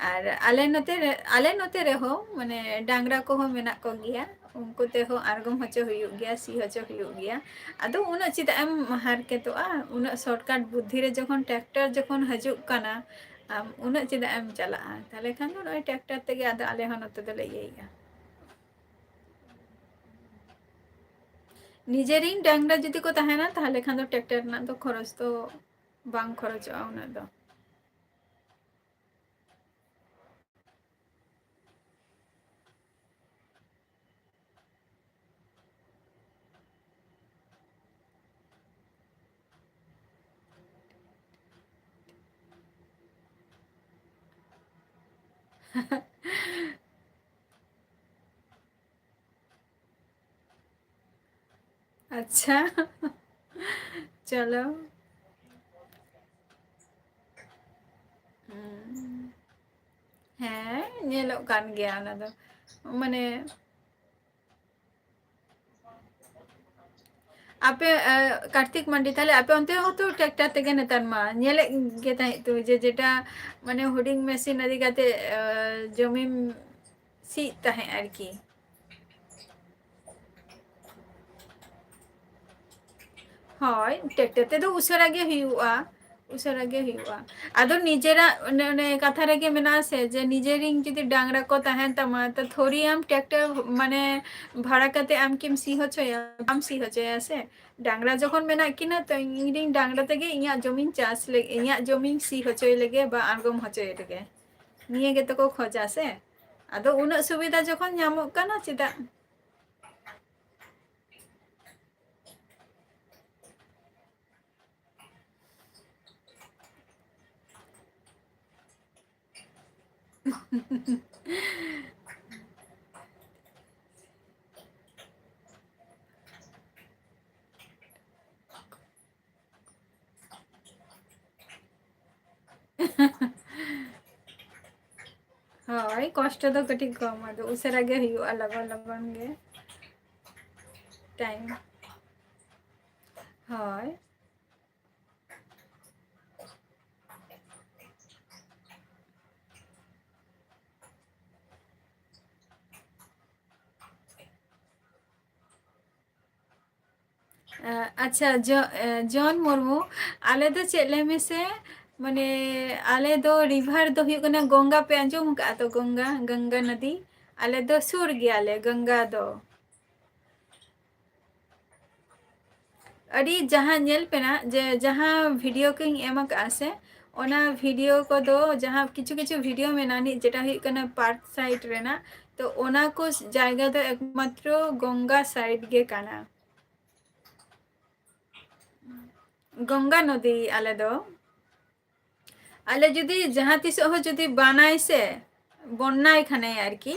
ᱟᱨ ᱟᱞᱮ ᱱᱚᱛᱮ ᱨᱮ, ᱟᱞᱮ ᱱᱚᱛᱮ ᱨᱮᱦᱚᱸ, ᱢᱟᱱᱮ, ᱰᱟᱝᱨᱟ ᱠᱚᱦᱚᱸ ᱢᱮᱱᱟᱜ ᱠᱚᱜᱮᱭᱟ, ᱩᱱᱠᱩ ᱛᱮᱦᱚᱸ ᱟᱬᱜᱚᱢ ᱦᱚᱪᱚ ᱦᱩᱭᱩᱜ ᱜᱮᱭᱟ, ᱥᱤ ᱦᱚᱪᱚ ᱦᱩᱭᱩᱜ ᱜᱮᱭᱟ᱾ ᱟᱫᱚ ᱩᱱᱟᱹᱜ ᱪᱮᱫᱟᱜ ᱮᱢ ᱦᱟᱨᱠᱮᱛᱚᱜᱼᱟ? ᱩᱱᱟᱹᱜ shortcut ᱵᱩᱫᱽᱫᱷᱤ ᱨᱮ ᱡᱚᱠᱷᱚᱱ tractor ᱡᱚᱠᱷᱚᱱ ᱦᱤᱡᱩᱜ ᱠᱟᱱᱟ, ᱟᱢ ᱩᱱᱟᱹᱜ ᱪᱮᱫᱟᱜ ᱮᱢ ᱪᱟᱞᱟᱜᱼᱟ? ᱛᱟᱦᱞᱮ ᱠᱷᱟᱱ ᱫᱚ ᱱᱚᱜᱼᱚᱭ tractor ᱛᱮᱜᱮ ᱟᱫᱚ ᱟᱞᱮ ᱦᱚᱸ ᱱᱚᱛᱮ ᱫᱚᱞᱮ ᱤᱭᱟᱹᱭᱮᱫᱼᱟ᱾ ᱱᱤᱡᱮᱨᱤᱱ ᱰᱟᱝᱨᱟ ᱡᱩᱫᱤ ᱠᱚ ᱛᱟᱦᱮᱱᱟ, ᱛᱟᱦᱚᱞᱮ ᱠᱷᱟᱱ ᱫᱚ ᱴᱨᱟᱠᱴᱟᱨ ᱨᱮᱱᱟᱜ ᱫᱚ ᱠᱷᱚᱨᱚᱪ ᱫᱚ ᱵᱟᱝ ᱠᱷᱚᱨᱚᱪᱚᱜᱼᱟ ᱩᱱᱟᱹᱜ ᱫᱚ᱾ ᱟᱪᱪᱷᱟ᱾ ᱪᱚᱞᱚ᱾ ᱦᱩᱸ᱾ ᱦᱮᱸ, ᱧᱮᱞᱚᱜ ᱠᱟᱱ ᱜᱮᱭᱟ ᱚᱱᱟ ᱫᱚ᱾ ᱢᱟᱱᱮ, ᱟᱯᱮ, ᱮ, ᱠᱟᱨᱛᱤᱠ ᱢᱟᱱᱰᱤ, ᱛᱟᱦᱞᱮ ᱟᱯᱮ ᱚᱱᱛᱮ ᱦᱚᱸᱛᱚ ᱴᱨᱟᱠᱴᱟᱨ ᱛᱮᱜᱮ ᱱᱮᱛᱟᱨ ᱢᱟ ᱧᱮᱞᱮᱫ ᱜᱮ ᱛᱟᱦᱮᱸᱫ ᱛᱚ, ᱡᱮ ᱡᱮᱴᱟ ᱢᱟᱱᱮ ᱦᱩᱰᱤᱧ ᱢᱮᱥᱤᱱ ᱤᱫᱤ ᱠᱟᱛᱮ, ᱮ, ᱡᱚᱢᱤᱢ ᱥᱤᱭᱮᱫ ᱛᱟᱦᱮᱸᱫ ᱟᱨᱠᱤ᱾ ᱦᱳᱭ, ᱴᱨᱟᱠᱴᱟᱨ ᱛᱮᱫᱚ ᱩᱥᱟᱹᱨᱟ ᱜᱮ ᱦᱩᱭᱩᱜᱼᱟ, ᱩᱥᱟᱹᱨᱟ ᱜᱮ ᱦᱩᱭᱩᱜᱼᱟ᱾ ᱟᱫᱚ ᱱᱤᱡᱮᱨᱟᱜ ᱚᱱᱮ, ᱚᱱᱮ ᱠᱟᱛᱷᱟ ᱨᱮᱜᱮ ᱢᱮᱱᱟᱜᱼᱟ ᱥᱮ, ᱡᱮ ᱱᱤᱡᱮᱨᱤᱱ ᱡᱩᱫᱤ ᱰᱟᱝᱨᱟ ᱠᱚ ᱛᱟᱦᱮᱱ ᱛᱟᱢᱟ, ᱛᱚ ᱛᱷᱚᱲᱤ ᱟᱢ ᱴᱨᱟᱠᱴᱟᱨ ᱢᱟᱱᱮ ᱵᱷᱟᱲᱟ ᱠᱟᱛᱮ ᱟᱢ ᱠᱤᱢ ᱥᱤ ᱦᱚᱪᱚᱭᱟ? ᱵᱟᱢ ᱥᱤ ᱦᱚᱪᱚᱭᱟ ᱥᱮ᱾ ᱰᱟᱝᱨᱟ ᱡᱚᱠᱷᱚᱱ ᱢᱮᱱᱟᱜ ᱠᱤᱱᱟ, ᱛᱚ ᱤᱧ ᱨᱤᱱ ᱰᱟᱝᱨᱟ ᱛᱮᱜᱮ ᱤᱧᱟᱹᱜ ᱡᱚᱢᱤᱧ ᱪᱟᱥ ᱞᱮ-, ᱤᱧᱟᱹᱜ ᱡᱚᱢᱤᱧ ᱥᱤ ᱦᱚᱪᱚᱭ ᱞᱮᱜᱮ ᱵᱟ ᱟᱬᱜᱚᱢ ᱦᱚᱪᱚᱭ ᱞᱮᱜᱮ᱾ ᱱᱤᱭᱟᱹ ᱜᱮᱛᱚ ᱠᱚ ᱠᱷᱚᱡᱟ ᱥᱮ᱾ ᱟᱫᱚ ᱩᱱᱟᱹᱜ ᱥᱩᱵᱤᱫᱷᱟ ᱡᱚᱠᱷᱚᱱ ᱧᱟᱢᱚᱜ ᱠᱟᱱᱟ, ᱪᱮᱫᱟᱜ? ᱦᱳᱭ, ᱠᱚᱥᱴᱚ ᱫᱚ ᱠᱟᱹᱴᱤᱡ ᱠᱚᱢ, ᱟᱫᱚ ᱩᱥᱟᱹᱨᱟ ᱜᱮ ᱦᱩᱭᱩᱜᱼᱟ, ᱞᱚᱜᱚᱱ ᱞᱚᱜᱚᱱ ᱜᱮ ᱴᱟᱭᱤᱢ᱾ ᱦᱳᱭ᱾ ᱮ, ᱟᱪᱪᱷᱟ, ᱡᱚ-, ᱮ, ᱡᱚᱱ ᱢᱩᱨᱢᱩ, ᱟᱞᱮ ᱫᱚ ᱪᱮᱫ ᱞᱟᱹᱭ ᱢᱮᱥᱮ, ᱢᱟᱱᱮ, ᱟᱞᱮ ᱫᱚ ᱨᱤᱵᱷᱟᱨ ᱫᱚ ᱦᱩᱭᱩᱜ ᱠᱟᱱᱟ ᱜᱚᱝᱜᱟ, ᱯᱮ ᱟᱸᱡᱚᱢ ᱟᱠᱟᱫᱼᱟ ᱛᱚ? ᱜᱚᱝᱜᱟ, ᱜᱚᱝᱜᱟ ᱱᱚᱫᱤ, ᱟᱞᱮ ᱫᱚ ᱥᱩᱨ ᱜᱮᱭᱟᱞᱮ ᱜᱚᱝᱜᱟ ᱫᱚ᱾ ᱟᱹᱰᱤ ᱡᱟᱦᱟᱸ ᱧᱮᱞ ᱯᱮ ᱱᱟᱜ, ᱡᱮ ᱡᱟᱦᱟᱸ video ᱠᱚᱧ ᱮᱢ ᱟᱠᱟᱫᱼᱟ ᱥᱮ, ᱚᱱᱟ video ᱠᱚᱫᱚ ᱡᱟᱦᱟᱸ ᱠᱤᱪᱷᱩ ᱠᱤᱪᱷᱩ video ᱢᱮᱱᱟᱜᱼᱟ ᱱᱤᱡ, ᱡᱮᱴᱟ ᱦᱩᱭᱩᱜ ᱠᱟᱱᱟ Perth side ᱨᱮᱱᱟᱜ, ᱛᱚ ᱚᱱᱟ ᱠᱚ ᱡᱟᱭᱜᱟ ᱫᱚ ᱮᱠᱢᱟᱛᱨᱚ ᱜᱚᱝᱜᱟ side ᱜᱮ ᱠᱟᱱᱟ᱾ ᱜᱚᱝᱜᱟ ᱱᱚᱫᱤ ᱟᱞᱮ ᱫᱚ᱾ ᱟᱞᱮ ᱡᱩᱫᱤ ᱡᱟᱦᱟᱸ ᱛᱤᱥᱚᱜ ᱦᱚᱸ ᱡᱩᱫᱤ ᱵᱟᱱᱟᱭ ᱥᱮ, ᱵᱚᱱᱱᱟᱭ ᱠᱷᱟᱱᱮ ᱟᱨᱠᱤ,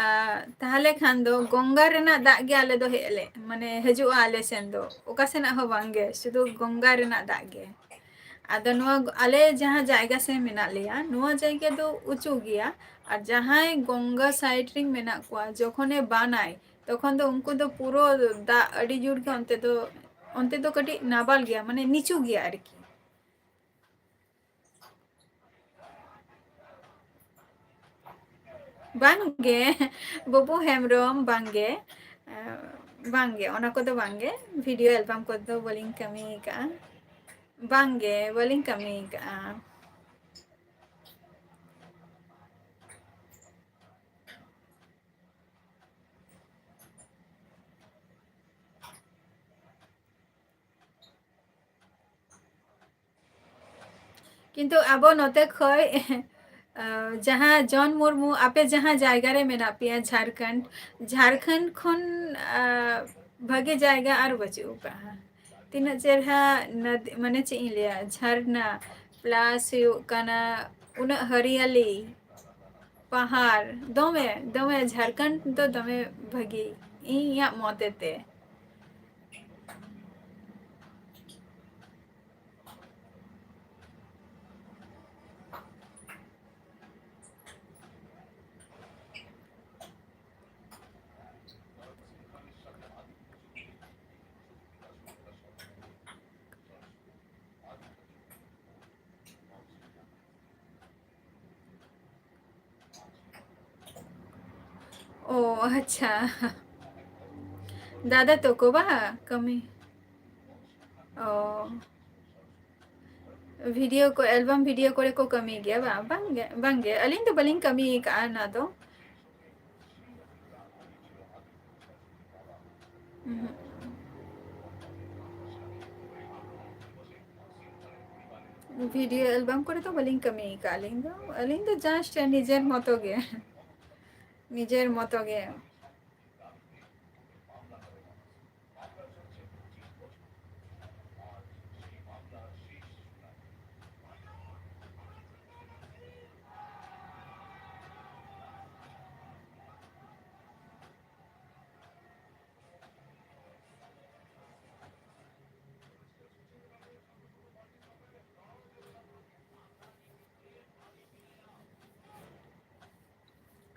ᱟᱨ ᱛᱟᱦᱞᱮ ᱠᱷᱟᱱ ᱫᱚ ᱜᱚᱝᱜᱟ ᱨᱮᱱᱟᱜ ᱫᱟᱜ ᱜᱮ ᱟᱞᱮ ᱫᱚ ᱦᱮᱡ ᱟᱞᱮ, ᱢᱟᱱᱮ ᱦᱤᱡᱩᱜᱼᱟ ᱟᱞᱮ ᱥᱮᱱ ᱫᱚ, ᱚᱠᱟ ᱥᱮᱱᱟᱜ ᱦᱚᱸ ᱵᱟᱝ ᱜᱮ, ᱥᱩᱫᱷᱩ ᱜᱚᱝᱜᱟ ᱨᱮᱱᱟᱜ ᱫᱟᱜ ᱜᱮ᱾ ᱟᱫᱚ ᱱᱚᱣᱟ ᱟᱞᱮ ᱡᱟᱦᱟᱸ ᱡᱟᱭᱜᱟ ᱥᱮ ᱢᱮᱱᱟᱜ ᱞᱮᱭᱟ, ᱱᱚᱣᱟ ᱡᱟᱭᱜᱟ ᱫᱚ ᱩᱪᱩ ᱜᱮᱭᱟ, ᱟᱨ ᱡᱟᱦᱟᱸᱭ ᱜᱚᱝᱜᱟ side ᱨᱮᱱ ᱢᱮᱱᱟᱜ ᱠᱚᱣᱟ, ᱡᱚᱠᱷᱚᱱᱮ ᱵᱟᱱᱟᱭ, ᱛᱚᱠᱷᱚᱱ ᱫᱚ ᱩᱱᱠᱩ ᱫᱚ ᱯᱩᱨᱟᱹ ᱫᱟᱜ ᱟᱹᱰᱤ ᱡᱳᱨ ᱜᱮ ᱚᱱᱛᱮ ᱫᱚ, ᱚᱱᱛᱮ ᱫᱚ ᱠᱟᱹᱴᱤᱡ ᱱᱟᱵᱟᱞ ᱜᱮᱭᱟ, ᱢᱟᱱᱮ ᱱᱤᱪᱩ ᱜᱮᱭᱟ ᱟᱨᱠᱤ᱾ ᱵᱟᱝᱜᱮ, ᱵᱟᱹᱵᱩ ᱦᱮᱢᱵᱨᱚᱢ, ᱵᱟᱝᱜᱮ, ᱟᱸ, ᱵᱟᱝᱜᱮ, ᱚᱱᱟ ᱠᱚᱫᱚ ᱵᱟᱝᱜᱮ, video album ᱠᱚᱫᱚ ᱵᱟᱹᱞᱤᱧ ᱠᱟᱹᱢᱤ ᱟᱠᱟᱫᱼᱟ᱾ ᱵᱟᱝᱜᱮ, ᱵᱟᱹᱞᱤᱧ ᱠᱟᱹᱢᱤ ᱟᱠᱟᱫᱼᱟ᱾ ᱠᱤᱱᱛᱩ ᱟᱵᱚ ᱱᱚᱛᱮ ᱠᱷᱚᱡ, ᱟᱸ, ᱡᱟᱦᱟᱸ ᱡᱚᱱ ᱢᱩᱨᱢᱩ, ᱟᱯᱮ ᱡᱟᱦᱟᱸ ᱡᱟᱭᱜᱟ ᱨᱮ ᱢᱮᱱᱟᱜ ᱯᱮᱭᱟ, ᱡᱷᱟᱲᱠᱷᱚᱸᱰ, ᱡᱷᱟᱲᱠᱷᱚᱸᱰ ᱠᱷᱚᱱ, ᱟᱸ, ᱵᱷᱟᱜᱮ ᱡᱟᱭᱜᱟ ᱟᱨ ᱵᱟᱹᱪᱩᱜ ᱟᱠᱟᱜᱼᱟ᱾ ᱛᱤᱱᱟᱹᱜ ᱪᱮᱨᱦᱟ ᱱᱟᱫ-, ᱢᱟᱱᱮ ᱪᱮᱫ ᱤᱧ ᱞᱟᱹᱭᱟ, ᱡᱷᱟᱨᱱᱟ, plus ᱦᱩᱭᱩᱜ ᱠᱟᱱᱟ ᱩᱱᱟᱹᱜ ᱦᱟᱹᱨᱭᱟᱞᱤ, ᱯᱟᱦᱟᱲ, ᱫᱚᱢᱮ, ᱫᱚᱢᱮ ᱡᱷᱟᱲᱠᱷᱚᱸᱰ ᱫᱚ ᱫᱚᱢᱮ ᱵᱷᱟᱹᱜᱤ, ᱤᱧᱟᱹᱜ ᱢᱚᱛᱮ ᱛᱮ᱾ ᱚ, ᱟᱪᱪᱷᱟ᱾ ᱫᱟᱫᱟ ᱛᱟᱠᱚ ᱵᱟ ᱠᱟᱹᱢᱤ? ᱚ᱾ video ᱠᱚ, album video ᱠᱚᱨᱮ ᱠᱚ ᱠᱟᱹᱢᱤ ᱜᱮᱭᱟ ᱵᱟᱝ? ᱵᱟᱝᱜᱮ, ᱵᱟᱝᱜᱮ, ᱟᱹᱞᱤᱧ ᱫᱚ ᱵᱟᱹᱞᱤᱧ ᱠᱟᱹᱢᱤ ᱟᱠᱟᱫᱼᱟ ᱚᱱᱟ ᱫᱚ᱾ ᱩᱦᱩᱸ᱾ ᱵᱷᱤᱰᱤᱭᱳ ᱮᱞᱵᱟᱢ ᱠᱚᱨᱮ ᱫᱚ ᱵᱟᱹᱞᱤᱧ ᱠᱟᱹᱢᱤ ᱟᱠᱟᱫᱼᱟ ᱟᱹᱞᱤᱧ ᱫᱚ᱾ ᱟᱹᱞᱤᱧ ᱫᱚ just ᱱᱤᱡᱮᱨ ᱢᱚᱛᱚ ᱜᱮ᱾ ᱱᱤᱡᱮᱨ ᱢᱚᱛᱚ ᱜᱮ᱾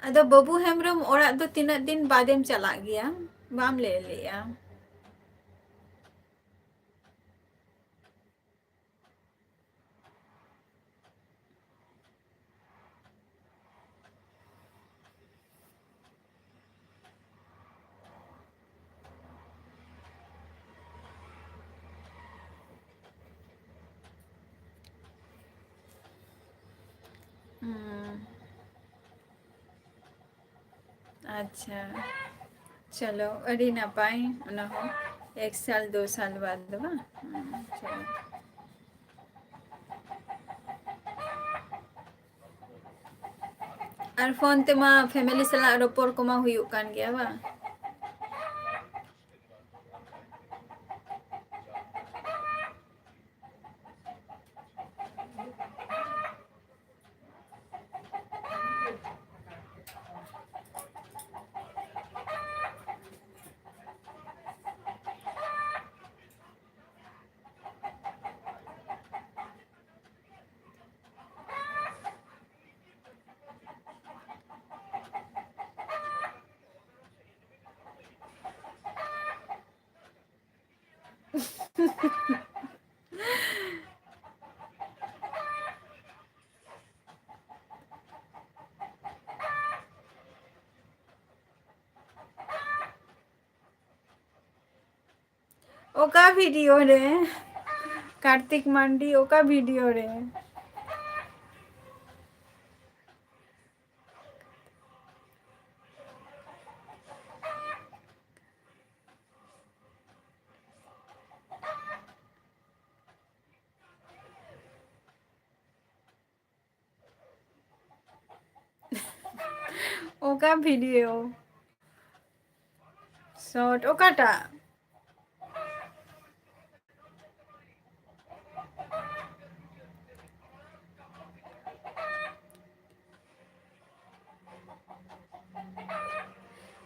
ᱟᱫᱚ ᱵᱟᱹᱵᱩ ᱦᱮᱢᱵᱨᱚᱢ ᱚᱲᱟᱜ ᱫᱚ ᱛᱤᱱᱟᱹᱜ ᱫᱤᱱ ᱵᱟᱫᱮᱢ ᱪᱟᱞᱟᱜ ᱜᱮᱭᱟ? ᱵᱟᱢ ᱞᱟᱹᱭ ᱞᱮᱜᱼᱟ᱾ ᱦᱩᱸ᱾ ᱟᱪᱪᱷᱟ, ᱪᱚᱞᱚ, ᱟᱹᱰᱤ ᱱᱟᱯᱟᱭ᱾ ᱚᱱᱟ ᱦᱚᱸ ᱮᱠ ᱥᱟᱞ ᱫᱩ ᱥᱟᱞ ᱵᱟᱫ ᱫᱚ ᱵᱟᱝ? ᱦᱩᱸ, ᱪᱚᱞᱚ᱾ ᱟᱨ ᱯᱷᱳᱱ ᱛᱮᱢᱟ ᱯᱷᱮᱢᱮᱞᱤ ᱥᱟᱞᱟᱜ ᱨᱚᱯᱚᱲ ᱠᱚᱢᱟ ᱦᱩᱭᱩᱜ ᱠᱟᱱ ᱜᱮᱭᱟ ᱵᱟᱝ? ᱚᱠᱟ ᱵᱷᱤᱰᱤᱭᱳ ᱨᱮ? ᱠᱟᱨᱛᱤᱠ ᱢᱟᱱᱰᱤ, ᱚᱠᱟ ᱵᱷᱤᱰᱤᱭᱳ ᱨᱮ? ᱚᱠᱟ video? Short ᱚᱠᱟᱴᱟᱜ?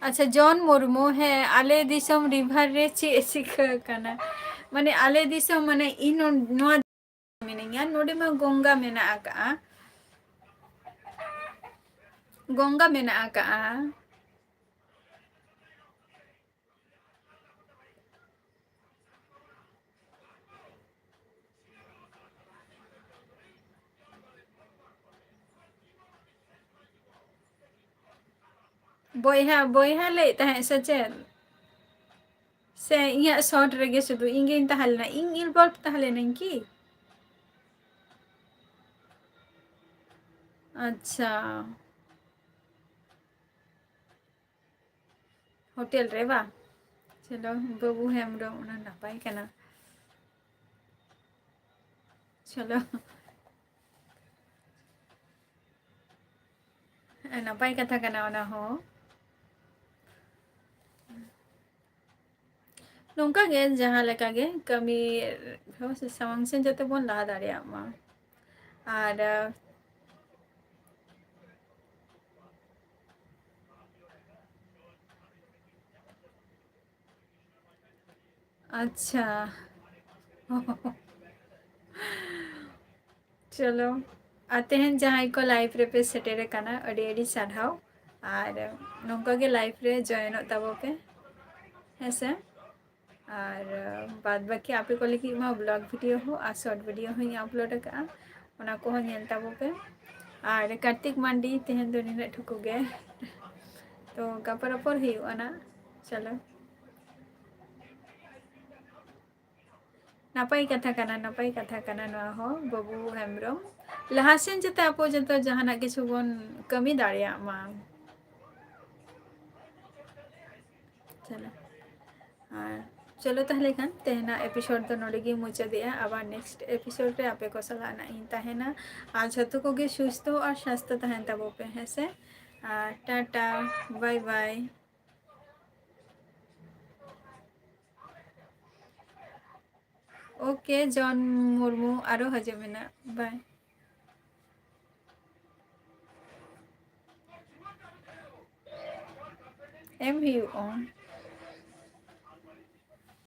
ᱟᱪᱪᱷᱟ, ᱡᱚᱱ ᱢᱩᱨᱢᱩ, ᱦᱮᱸ, ᱟᱞᱮ ᱫᱤᱥᱚᱢ river ᱨᱮ ᱪᱮᱫ ᱪᱤᱠᱟᱹ ᱠᱟᱱᱟ? ᱢᱟᱱᱮ, ᱟᱞᱮ ᱫᱤᱥᱚᱢ, ᱢᱟᱱᱮ, ᱤᱧ ᱱᱚ-, ᱱᱚᱣᱟ ᱢᱤᱱᱟᱹᱧᱟ, ᱱᱚᱰᱮ ᱢᱟ ᱜᱚᱝᱜᱟ ᱢᱮᱱᱟᱜ ᱟᱠᱟᱜᱼᱟ, ᱜᱚᱝᱜᱟ ᱢᱮᱱᱟᱜ ᱟᱠᱟᱜᱼᱟ᱾ ᱵᱚᱭᱦᱟ, ᱵᱚᱭᱦᱟ ᱞᱟᱹᱭᱮᱫ ᱛᱟᱦᱮᱸᱫ ᱥᱮ ᱪᱮᱫ? ᱥᱮ ᱤᱧᱟᱹᱜ short ᱨᱮᱜᱮ ᱥᱩᱫᱷᱩ ᱤᱧ ᱜᱤᱧ ᱛᱟᱦᱮᱸ ᱞᱮᱱᱟ? ᱤᱧ involve ᱛᱟᱦᱮᱸ ᱞᱮᱱᱟᱹᱧ ᱠᱤ? ᱟᱪᱪᱷᱟ᱾ ᱦᱳᱴᱮᱞ ᱨᱮ ᱵᱟᱝ? ᱪᱚᱞᱚ, ᱵᱟᱹᱵᱩ ᱦᱮᱢᱵᱨᱚᱢ, ᱚᱱᱟ ᱱᱟᱯᱟᱭ ᱠᱟᱱᱟ᱾ ᱪᱚᱞᱚ᱾ ᱱᱟᱯᱟᱭ ᱠᱟᱛᱷᱟ ᱠᱟᱱᱟ ᱚᱱᱟ ᱦᱚᱸ᱾ ᱱᱚᱝᱠᱟ ᱜᱮ ᱡᱟᱦᱟᱸ ᱞᱮᱠᱟ ᱜᱮ ᱠᱟᱹᱢᱤ ᱥᱟᱢᱟᱝ ᱥᱮᱫ ᱡᱟᱛᱮ ᱵᱚᱱ ᱞᱟᱦᱟ ᱫᱟᱲᱮᱭᱟᱜ ᱢᱟ᱾ ᱟᱨ ᱟᱪᱪᱷᱟ᱾ ᱪᱚᱞᱚ, ᱟᱨ ᱛᱮᱦᱮᱧ ᱡᱟᱦᱟᱸᱭ ᱠᱚ live ᱨᱮᱯᱮ ᱥᱮᱴᱮᱨ ᱟᱠᱟᱱᱟ, ᱟᱹᱰᱤ ᱟᱹᱰᱤ ᱥᱟᱨᱦᱟᱣ᱾ ᱟᱨ ᱱᱚᱝᱠᱟ ᱜᱮ live ᱨᱮ joinᱚᱜ ᱛᱟᱵᱚ ᱯᱮ, ᱦᱮᱸ ᱥᱮ? ᱟᱨ ᱵᱟᱫ ᱵᱟᱹᱠᱤ ᱟᱯᱮ ᱠᱚ ᱞᱟᱹᱜᱤᱫ ᱢᱟ vlog video ᱦᱚᱸ ᱟᱨ short video ᱦᱚᱸᱧ upload ᱟᱠᱟᱫᱼᱟ, ᱚᱱᱟ ᱠᱚᱦᱚᱸ ᱧᱮᱞ ᱛᱟᱵᱚ ᱯᱮ᱾ ᱟᱨ ᱠᱟᱨᱛᱤᱠ ᱢᱟᱱᱰᱤ, ᱛᱮᱦᱮᱧ ᱫᱚ ᱱᱤᱱᱟᱹᱜ ᱴᱩᱠᱩ ᱜᱮ᱾ ᱛᱚ ᱜᱟᱯᱟ ᱨᱚᱯᱚᱲ ᱦᱩᱭᱩᱜᱼᱟ ᱱᱟ᱾ ᱪᱚᱞᱚ, ᱱᱟᱯᱟᱭ ᱠᱟᱛᱷᱟ ᱠᱟᱱᱟ, ᱱᱟᱯᱟᱭ ᱠᱟᱛᱷᱟ ᱠᱟᱱᱟ ᱱᱚᱣᱟ ᱦᱚᱸ, ᱵᱟᱹᱵᱩ ᱦᱮᱢᱵᱨᱚᱢ᱾ ᱞᱟᱦᱟ ᱥᱮᱱ ᱡᱟᱛᱮ ᱟᱵᱚ ᱡᱚᱛᱚ ᱡᱟᱦᱟᱱᱟᱜ ᱠᱤᱪᱷᱩ ᱵᱚᱱ ᱠᱟᱹᱢᱤ ᱫᱟᱲᱮᱭᱟᱜ ᱢᱟ᱾ ᱪᱚᱞᱚ, ᱟᱨ ᱪᱚᱞᱚ ᱛᱟᱦᱚᱞᱮ ᱠᱷᱟᱱ ᱛᱮᱦᱮᱧᱟᱜ episode ᱫᱚ ᱱᱚᱰᱮ ᱜᱮᱧ ᱢᱩᱪᱟᱹᱫᱮᱜᱼᱟ᱾ ᱟᱵᱟᱨ next episode ᱨᱮ ᱟᱯᱮ ᱠᱚ ᱥᱟᱞᱟᱜ ᱱᱟᱜ ᱤᱧ ᱛᱟᱦᱮᱱᱟ᱾ ᱟᱨ ᱡᱷᱚᱛᱚ ᱠᱚᱜᱮ ᱥᱩᱥᱛᱷᱚ ᱟᱨ ᱥᱟᱥᱛᱷᱚ ᱛᱟᱦᱮᱱ ᱛᱟᱵᱚ ᱯᱮ, ᱦᱮᱸ ᱥᱮ? ᱟᱨ ᱴᱟᱴᱟ, ᱵᱟᱭ ᱵᱟᱭ᱾ ᱳᱠᱮ, ᱡᱚᱱ ᱢᱩᱨᱢᱩ, ᱟᱨᱚ ᱦᱤᱡᱩᱜ ᱢᱮ ᱱᱟᱜ᱾ ᱵᱟᱭ᱾ ᱮᱢ ᱦᱩᱭᱩᱜᱼᱟ᱾